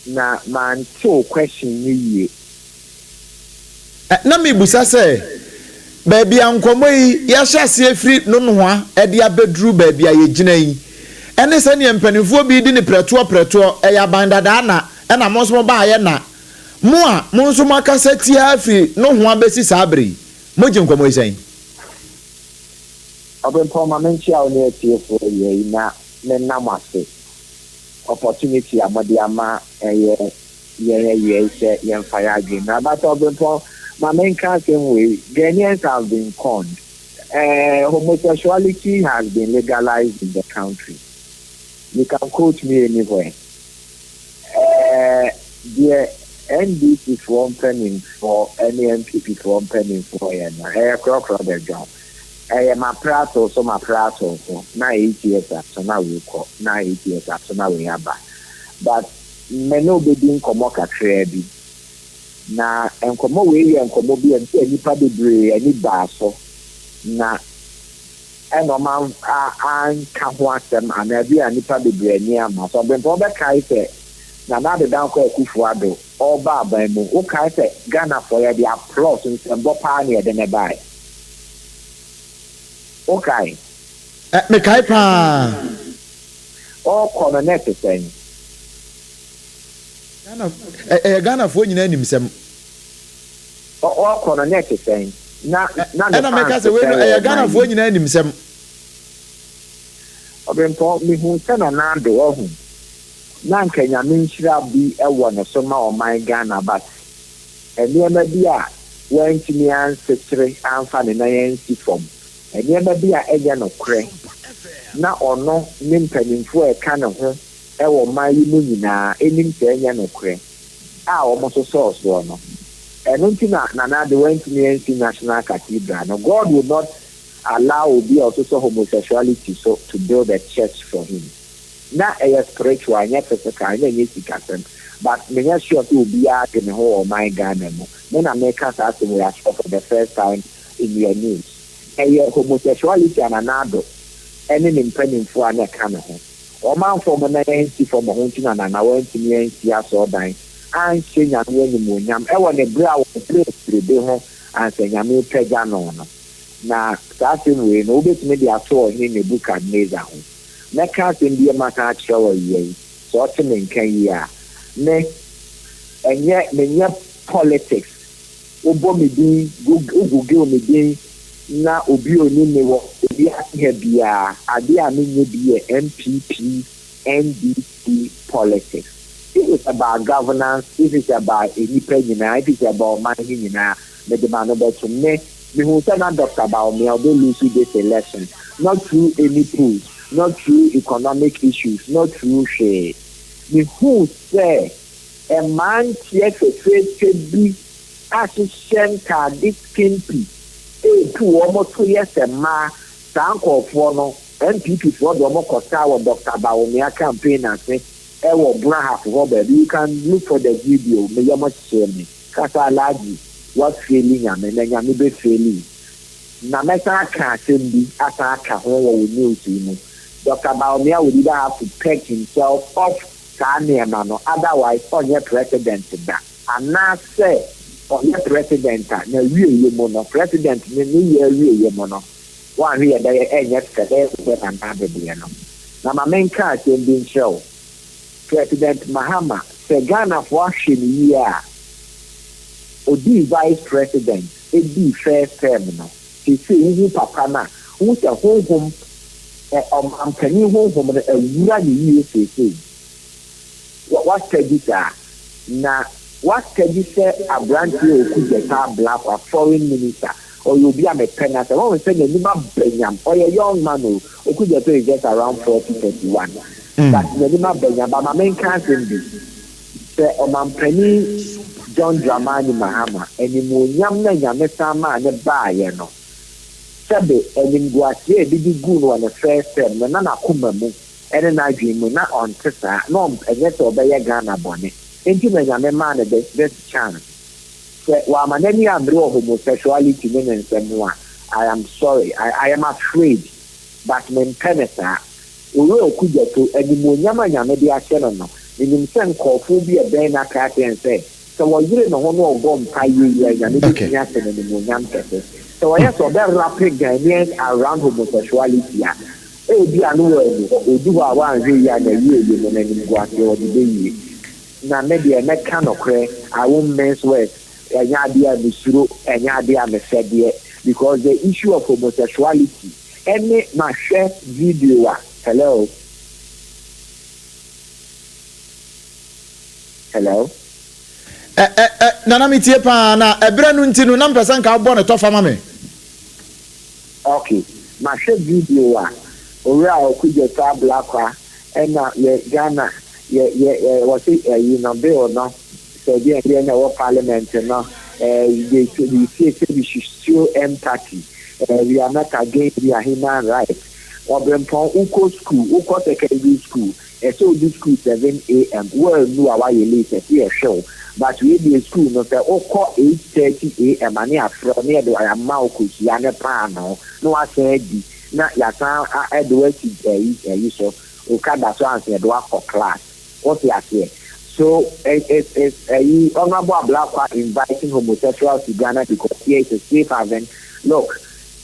Na mante wo question no yie. Na mebisa sɛ, baabi a nkɔmmɔ yi yɛahyɛ aseɛ firi nonoa de abɛduru baabi a yɛgyina yi, ɛne sɛdeɛ mpanimfoɔ bi di no prɛtoɔ prɛtoɔ, ɛyɛ aban dadaa na ɛna mo nso mobaeɛ na mo a mo nso moakasa tia firi nohoa bɛsi saa berɛ yi, mogye nkɔmmɔ yi sɛn? Ɔbempɔn, ma menkyea wo ne atiefoɔ awia yi na menna mo ase opportunity a mode ama ɛyɛ yɛn awia yi sɛ yɛmfa yɛn adwene mmra. But Ɔbempɔn, ma menka asɛm wei, Ghanaians have been conned. Homosexuality has been legalized in the country. You can quote me anywhere. Deɛ NDC foɔ mpanimfoɔ ne NPP foɔ mpanimfoɔ yɛ no, ɛyɛ korɔkorɔ da dwom. Ɛyɛ mapere ato so, mapere ato so, na 8 years aso na wei kɔ, na 8 years aso na wei aba. But me ne wobɛdi nkɔmmɔ kakraa bi. Na nkɔmmɔ wei yɛ nkɔmmɔ bi a bi a nnipa bebree ani baa so na ɛna ɔma anka ho asɛm anaa bi a nnipa bebree ani ama so. Ɔbɛnpɔn, wobɛkae sɛ Nana Addo Dankwa Akufo Addo ɔreba aban mu, wokae sɛ Ghanafoɔ yɛde applause nsɛmbɔ paa ne yɛde ne bae. Wokae? Mekae paa. Ɔrekɔ no na ɛte sɛn? Ghana, ɛyɛ Ghanafoɔ nyinaa nim sɛm. Ɔrekɔ no na ɛte sɛn? Na ne Ɛna meka fans sɛ wei no sɛn wɔ ɛyɛ ɔman Ghanafoɔ yi? nyinaa nim sɛm. Ɔbɛnpɔn, mehu sɛ Nana Addo ɔhu na anka Nyame nhyira bi wɔ ne so ma ɔman Ghana, but nneɛma bi a wantumi ansekyere amfa ne nan ansi fam, nneɛma bi a ɛnyɛ nokorɛ na ɔno ne mpanimfoɔ a ɛka ne ho wɔ ɔman yi mu nyinaa anim sɛ ɛnyɛ nokorɛ a wɔn sosɔɔ soɔ no. Ɛno nti na Nana Addo wantumi ansi National Cathedral no. God will not. allow obi a ɔsosɔ homosexuality so to build a church for him. Na ɛyɛ spiritual, ɛnyɛ physical, ɛna ɛnyɛ sikasɛm. But menyɛ sure sɛ obiara de ne ho wɔ ɔman Ghana mu. Me na meka saa asɛm wei akyerɛ for the first time in your news. Ɛyɛ homosexuality a Nana Addo ɛne ne mpanimfoɔ a na ɛka ne ho. Ɔmanfoɔ mo nan ansi fam ho nti na Nana wantumi ansi asɔɔdan anhyɛ Nyame animuonyam ɛwɔ ne berɛ a wɔbrɛɛ biribi ho ansa Nyame repagya no no. Na saa asɛm wei no, wobɛtumi de ato Ɔhene Nebukadnesar ho. Mɛka asɛm bi masan akyerɛ wo awia yi, sɛ ɔte me nka yie a. Me, ɛnyɛ, menyɛ politics. Wobɔ me din, wo google me din na obi a onim me wɔ wiase ha biara, adeɛ a menyɛ bi yɛ NPP, NDC politics. If it's about governance, if it's about nnipa nyinaa, if it's about ɔman no nyinaa, mede m'ano bɛto. Me, mehu sɛ na Dr. Bawumia ɔbɛ lose this election, not through any polls, not through economic issues, not through hwee. Mehu sɛ mmeranteɛ fɛfɛɛfɛ bi ahyehyɛ ntaade skimpy etu wɔn to yɛ sɛ mmaa. Saa nkurɔfoɔ no, NPP foɔ de wɔn kɔsaa wɔ Dr. Bawumia campaign ase ɛwɔ Brahaf hɔ baabi. You can look for the video. Meyɛ mo hyɛ me kasa Alhaji wafail Nyame na Nyame bɛfail. Na mɛsan aka asɛm bi asan aka ho wɔ wɔ news yi mu. Dr. Bawumia would either have to peg himself off saa nneɛma no, otherwise ɔnyɛ president da. Anaasɛ ɔyɛ president a, na wieyɛ mu no, president ne ne yɛ awieyɛ mu no, wɔahwɛ yɛ bɛyɛ ɛnyɛ fɛ, bɛyɛ sɛ Nana Addo no. Na ma menka asɛm bi nkyerɛ wo. President Mahama, sɛ Ghanafoɔ ahwɛ ne yie a, odii vice president edii first term no, seesei wohu papa no a, wohu sɛ honhom ɛ ɔmampanin honhom no awura ne yie seesei. Wasitadi saa na wasitadi sɛ aberanteɛ a Okudzeto Ablakwa, foreign minister, ɔyɛ obi a mepɛ na sɛ wɔn sɛ n'anim aba nyam. Ɔyɛ young man o. Okudzeto is just around 40, 31, but n'anim aba nyam. Ba ma menka asɛm bi sɛ ɔmampanin John Dramani Mahama, animuonyam na Nyame san maa ne baayɛ no, sɛbe animguaseɛ a ebi de gu no wɔ ne first term no, na n'akoma mu ɛne n'adwene mu na ɔnte saa na ɛnyɛ sɛ ɔbɛyɛ Ghana bɔne nti na Nyame maa no this chance. Sɛ wama n'ani ambere wɔ homosexuality ne ne nsɛm ho a, I am sorry, I am afraid, but mempɛ ne saa. Owura Okudzeto, animuonyam a Nyame de ahyɛ no no, menim sɛ nkɔɔfoɔ bi a ɛbɛn no aka akyerɛ no sɛ sɛ wɔyere ne ho na ɔbɔ mpa yie a, Nyame bɛtumi ahyɛ no animuonyam kɛse. Sɛ wɔyɛ sɛ ɔbɛwrap Ghanaians around homosexuality a, ebi a no wɔ anu hɔ, odu hɔ a wanhwɛ yie a, na yie yie no n'animguaseɛ wɔde bɛyie. Na me deɛ mɛka nokorɛ, I won't mince words. Ɛnyɛ adeɛ a mesuro, ɛnyɛ adeɛ a mesɛ deɛ, because the issue of homosexuality ɛne mahwɛ video a, hello, hello. Ɛ ɛ ɛ Nana, metie paa na ɛberɛ no nti no na mpɛ sɛ nka wobɔ ne tɔfa ma me. Okay, mahwɛ video a owura Okudzeto Ablakwa ɛna yɛ Ghana yɛ wɔsi ɛyi no bill no sɛ deɛ deɛ na ɛwɔ parliament no, they we say we should show empathy, we are not against their human rights. Ɔbɛnpɔn, wokɔ school, wokɔ secondary school, ɛsɛ odi school 7 a.m., wɔanu a wayɛ late, ɛsɛ yɛhwɛ wo. But wei deɛ, school no sɛ wokɔ 8:30 a.m. ane afrɛ ne yɛde ama wo kosua ne paano na wasan adi na yɛasan ɛde wasi ɛyi ɛyi so okada so ansa yɛde wakɔ class. Wɔte aseɛ? So it ɛyi Honourable Ablakwa inviting homosexuals to Ghana because here is a safe haven. Look,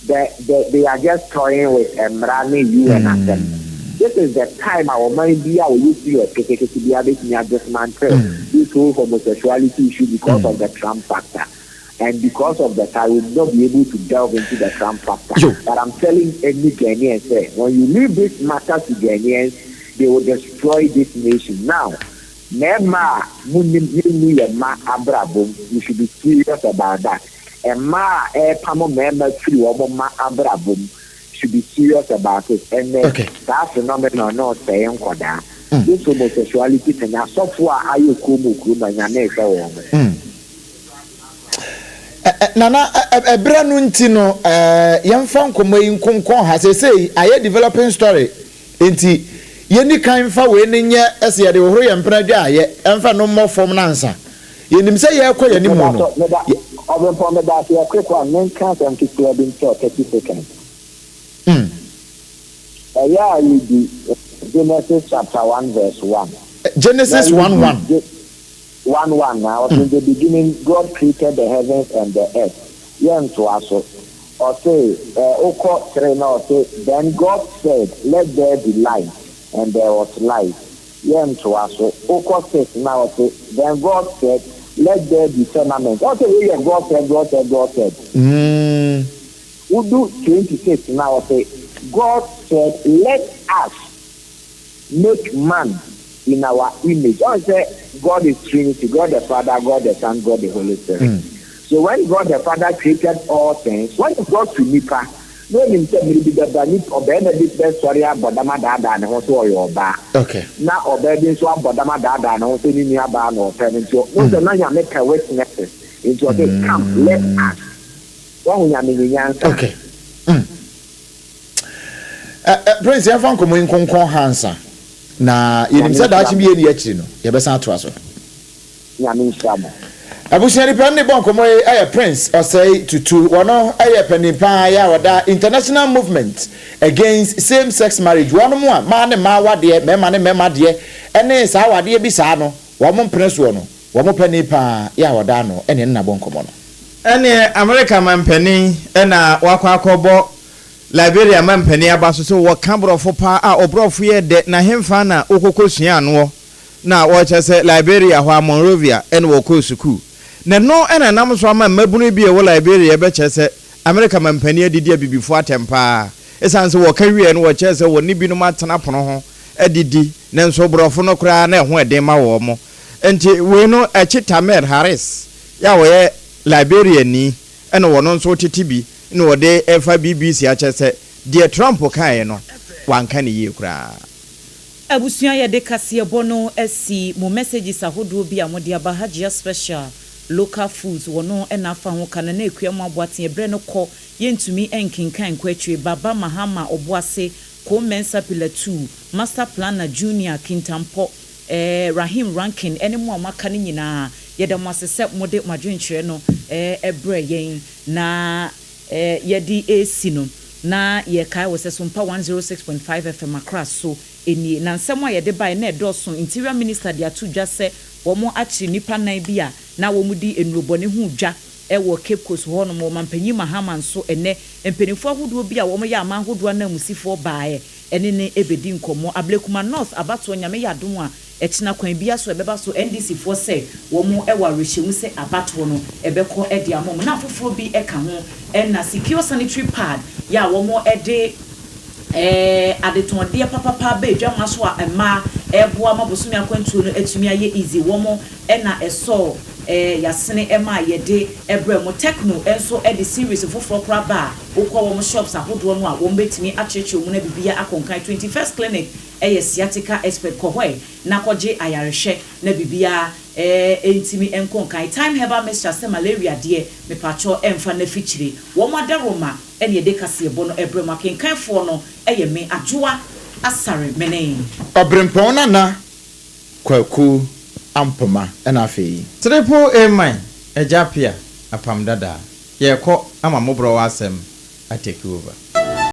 they are just toying with mmara ne UN asɛm. This is the time a ɔman bi a wɔyɛ serious ketekete bi abɛtumi adismantle this whole homosexuality issue because of the Trump factor. And because of that, I will not be able to delve into the Trump factor. Yo. But I'm telling any Ghanaian, say, when you leave this matter to Ghanaians, they will destroy this nation. Now, mmarima a munim yɛnnu yɛ mma abrabom, you should be serious about that. Mmaa a ɛrepam mmarima firi wɔn mma abrabom should be serious about it. Ɛnɛ saa phenomenon na ɔsɛe nkɔdaa. This homosexuality thing, asɔfo a ayɛ kurom wɔ kurom a, Nyame ehwɛ wɔn. Nana, ɛberɛ no nti no, yɛmfa nkɔmmɔ yi nkonkɔn ha. Seesei ayɛ developing story nti, yɛnni kan mfa wei no nyɛ sɛ yɛde hohoro yɛn mpena dwaeɛ, ɛmfa no mmɔ fam no ansa. Yɛnim sɛ yɛrekɔ yɛn anim no, yɛ. Ɔbempɔn, meda ase. Yɛ quick one, menka asɛm ketewa bi nkyerɛ wo, 30 seconds. Ɛyɛ a redi Genesis chapter 1 verse 1. Genesis 1 1. 1 1 na ɔse, "In the beginning God created the heavens and the earth." Yɛntoa so. Ɔse, wokɔ 3 na ɔse, "Then God said, let there be light, and there was light." Yɛntoa so. Wokɔ 6 na ɔse, "Then God said, let there be firmament." Ɔse wei yɛ God said, God said, God said. Wodu 26 na ɔse, "God said, let us make man in our image." Ɔn sɛ God is Trinity, God the Father, God the Son, God the Holy Spirit. So when God the Father created all things, when he got to nipa, na onim sɛ mmere bi bɛba, nip ɔbarima bi bɛsɔre abɔ dam adaadaa ne ho sɛ ɔyɛ ɔbaa, na ɔbaa bi nso abɔ dam adaadaa ne ho sɛ ne nua baa na ɔpɛ no, nti ɔ, wohu sɛ na Nyame pɛ witnesses, nti ɔse, "Come, let us." Wahu Nyame ne nyansa. Okay. Prince, yɛmfa nkɔmmɔ yi nkonkɔn ha ansa, na yɛnim sɛ daakye bi yɛnni akyiri no, yɛbɛsan atoa so. Nyame nhyira mo. Abusua nipa no ne bɔ nkɔmmɔ yi yɛ Prince Osei Tutu. Wɔno yɛ panin paa yɛ a ɔda International Movement Against Same Sex Marriage. Wɔnom a mmaa ne mmaa awadeɛ, mmarima ne mmarima deɛ ne saa awadeɛ bi saa no wɔn mpene soɔ no, wɔn panin paa yɛ a ɔda ano ne ɛne no abɔ nkɔmmɔ no. Ɛneɛ Amerika mampanin na wakɔ akɔbɔ Liberia mampanin aba so sɛ wɔka borɔfo paa a ɔborɔfo yɛ dɛ na henfa na wokɔkɔ suaa noɔ na wɔkyerɛ sɛ Liberia hɔ a Monrovia na wɔkɔɔ sukuu na ɛno na ɛnam so ama mmabunu bi a ɛwɔ Liberia bɛkyerɛ sɛ Amerika mampanin adidi abibifoɔ atɛm paa ɛsiane sɛ wɔka wieɛ no wɔkyerɛ sɛ wɔne binom atena pono ho adidi nanso borɔfo no koraa na ɛho ɛden ma wɔn nti wei no akyi Tamir Harris yɛ a ɔyɛ Liberiani na ɔno nso tete bi na ɔde refa BBC akyerɛ sɛ deɛ Trump kaeɛ no wanka no yie koraa. Abusua yɛde kaseɛbɔ no asi mo messages ahodoɔ bi a mode aba Hajia Special local foods wɔno na afa ho ka Nana Akua mo aboaten ɛberɛ no kɔ yɛntumi nkenkan nkɔ akyire Baba Mahama Ɔboase Ko Mensah Pillar 2 Master Planner Junior Kintampɔ eh Rahim Rankin ne mo a moaka no nyinaa yɛda mo ase sɛ mode mo adwenkyerɛ no brɛɛ yɛn na yɛde resi no. Na yɛkae wo sɛ Sompa 106.5 FM Accra so nie. Na nsɛm a yɛde bae na ɛdɔɔso. Interior Minister de ato dwa sɛ wɔakyere nnipa nan bi a na wɔdi nnurobɔne ho dwa wɔ Cape Coast hɔnom. Ɔmanpanyin Mahama nso ɛnnɛ mpanimfoɔ ahodoɔ bi a wɔyɛ aman ahodoɔ ananmusifoɔ baeɛ ne no bɛdi nkɔmmɔ. Ablekuma North abatoɔ Nyame yɛ adom a ɛkyena kwan biara so ɛbɛba so NDC foɔ sɛ wɔn wɔ awerɛhyɛmu sɛ abatoɔ no ɛbɛkɔ de ama wɔn na afoforɔ bi ka ho ɛna Secure Sanitary Pad yɛ a wɔn de adetɔndeɛ papapa ba adwamma so a mmaa ɛboa ma bosome akwantuo no atumi ayɛ easy wɔn na ɛsɔɔ yasene ɛma yɛde brɛ mo. Tecno nso de series foforɔ koraa ba a wokɔ wɔn shops ahodoɔ no a wɔn bɛtumi akyerɛkyerɛ wo mu na biribiara akɔ nkan. 21st Clinic yɛ sciatica expert kɔ hɔ ɛ na kɔgye ayarehwɛ na biribiara ntumi nkɔ nkan. Thyme Herbal Mixture sɛ malaria deɛ mepakyɛw ɛmfa nafikyire. Wɔn adaworoma na yɛde kaseɛbɔ no brɛ mo. Akenkanfoɔ no yɛ me Adwoa Asare Mene. Ɔbrempɔn Nana Kwaku Ampoma ɛna afei. Triple A man Agya Appiah Apam Dadaa yɛrekɔ ama mobrɔ w'asɛm a take over.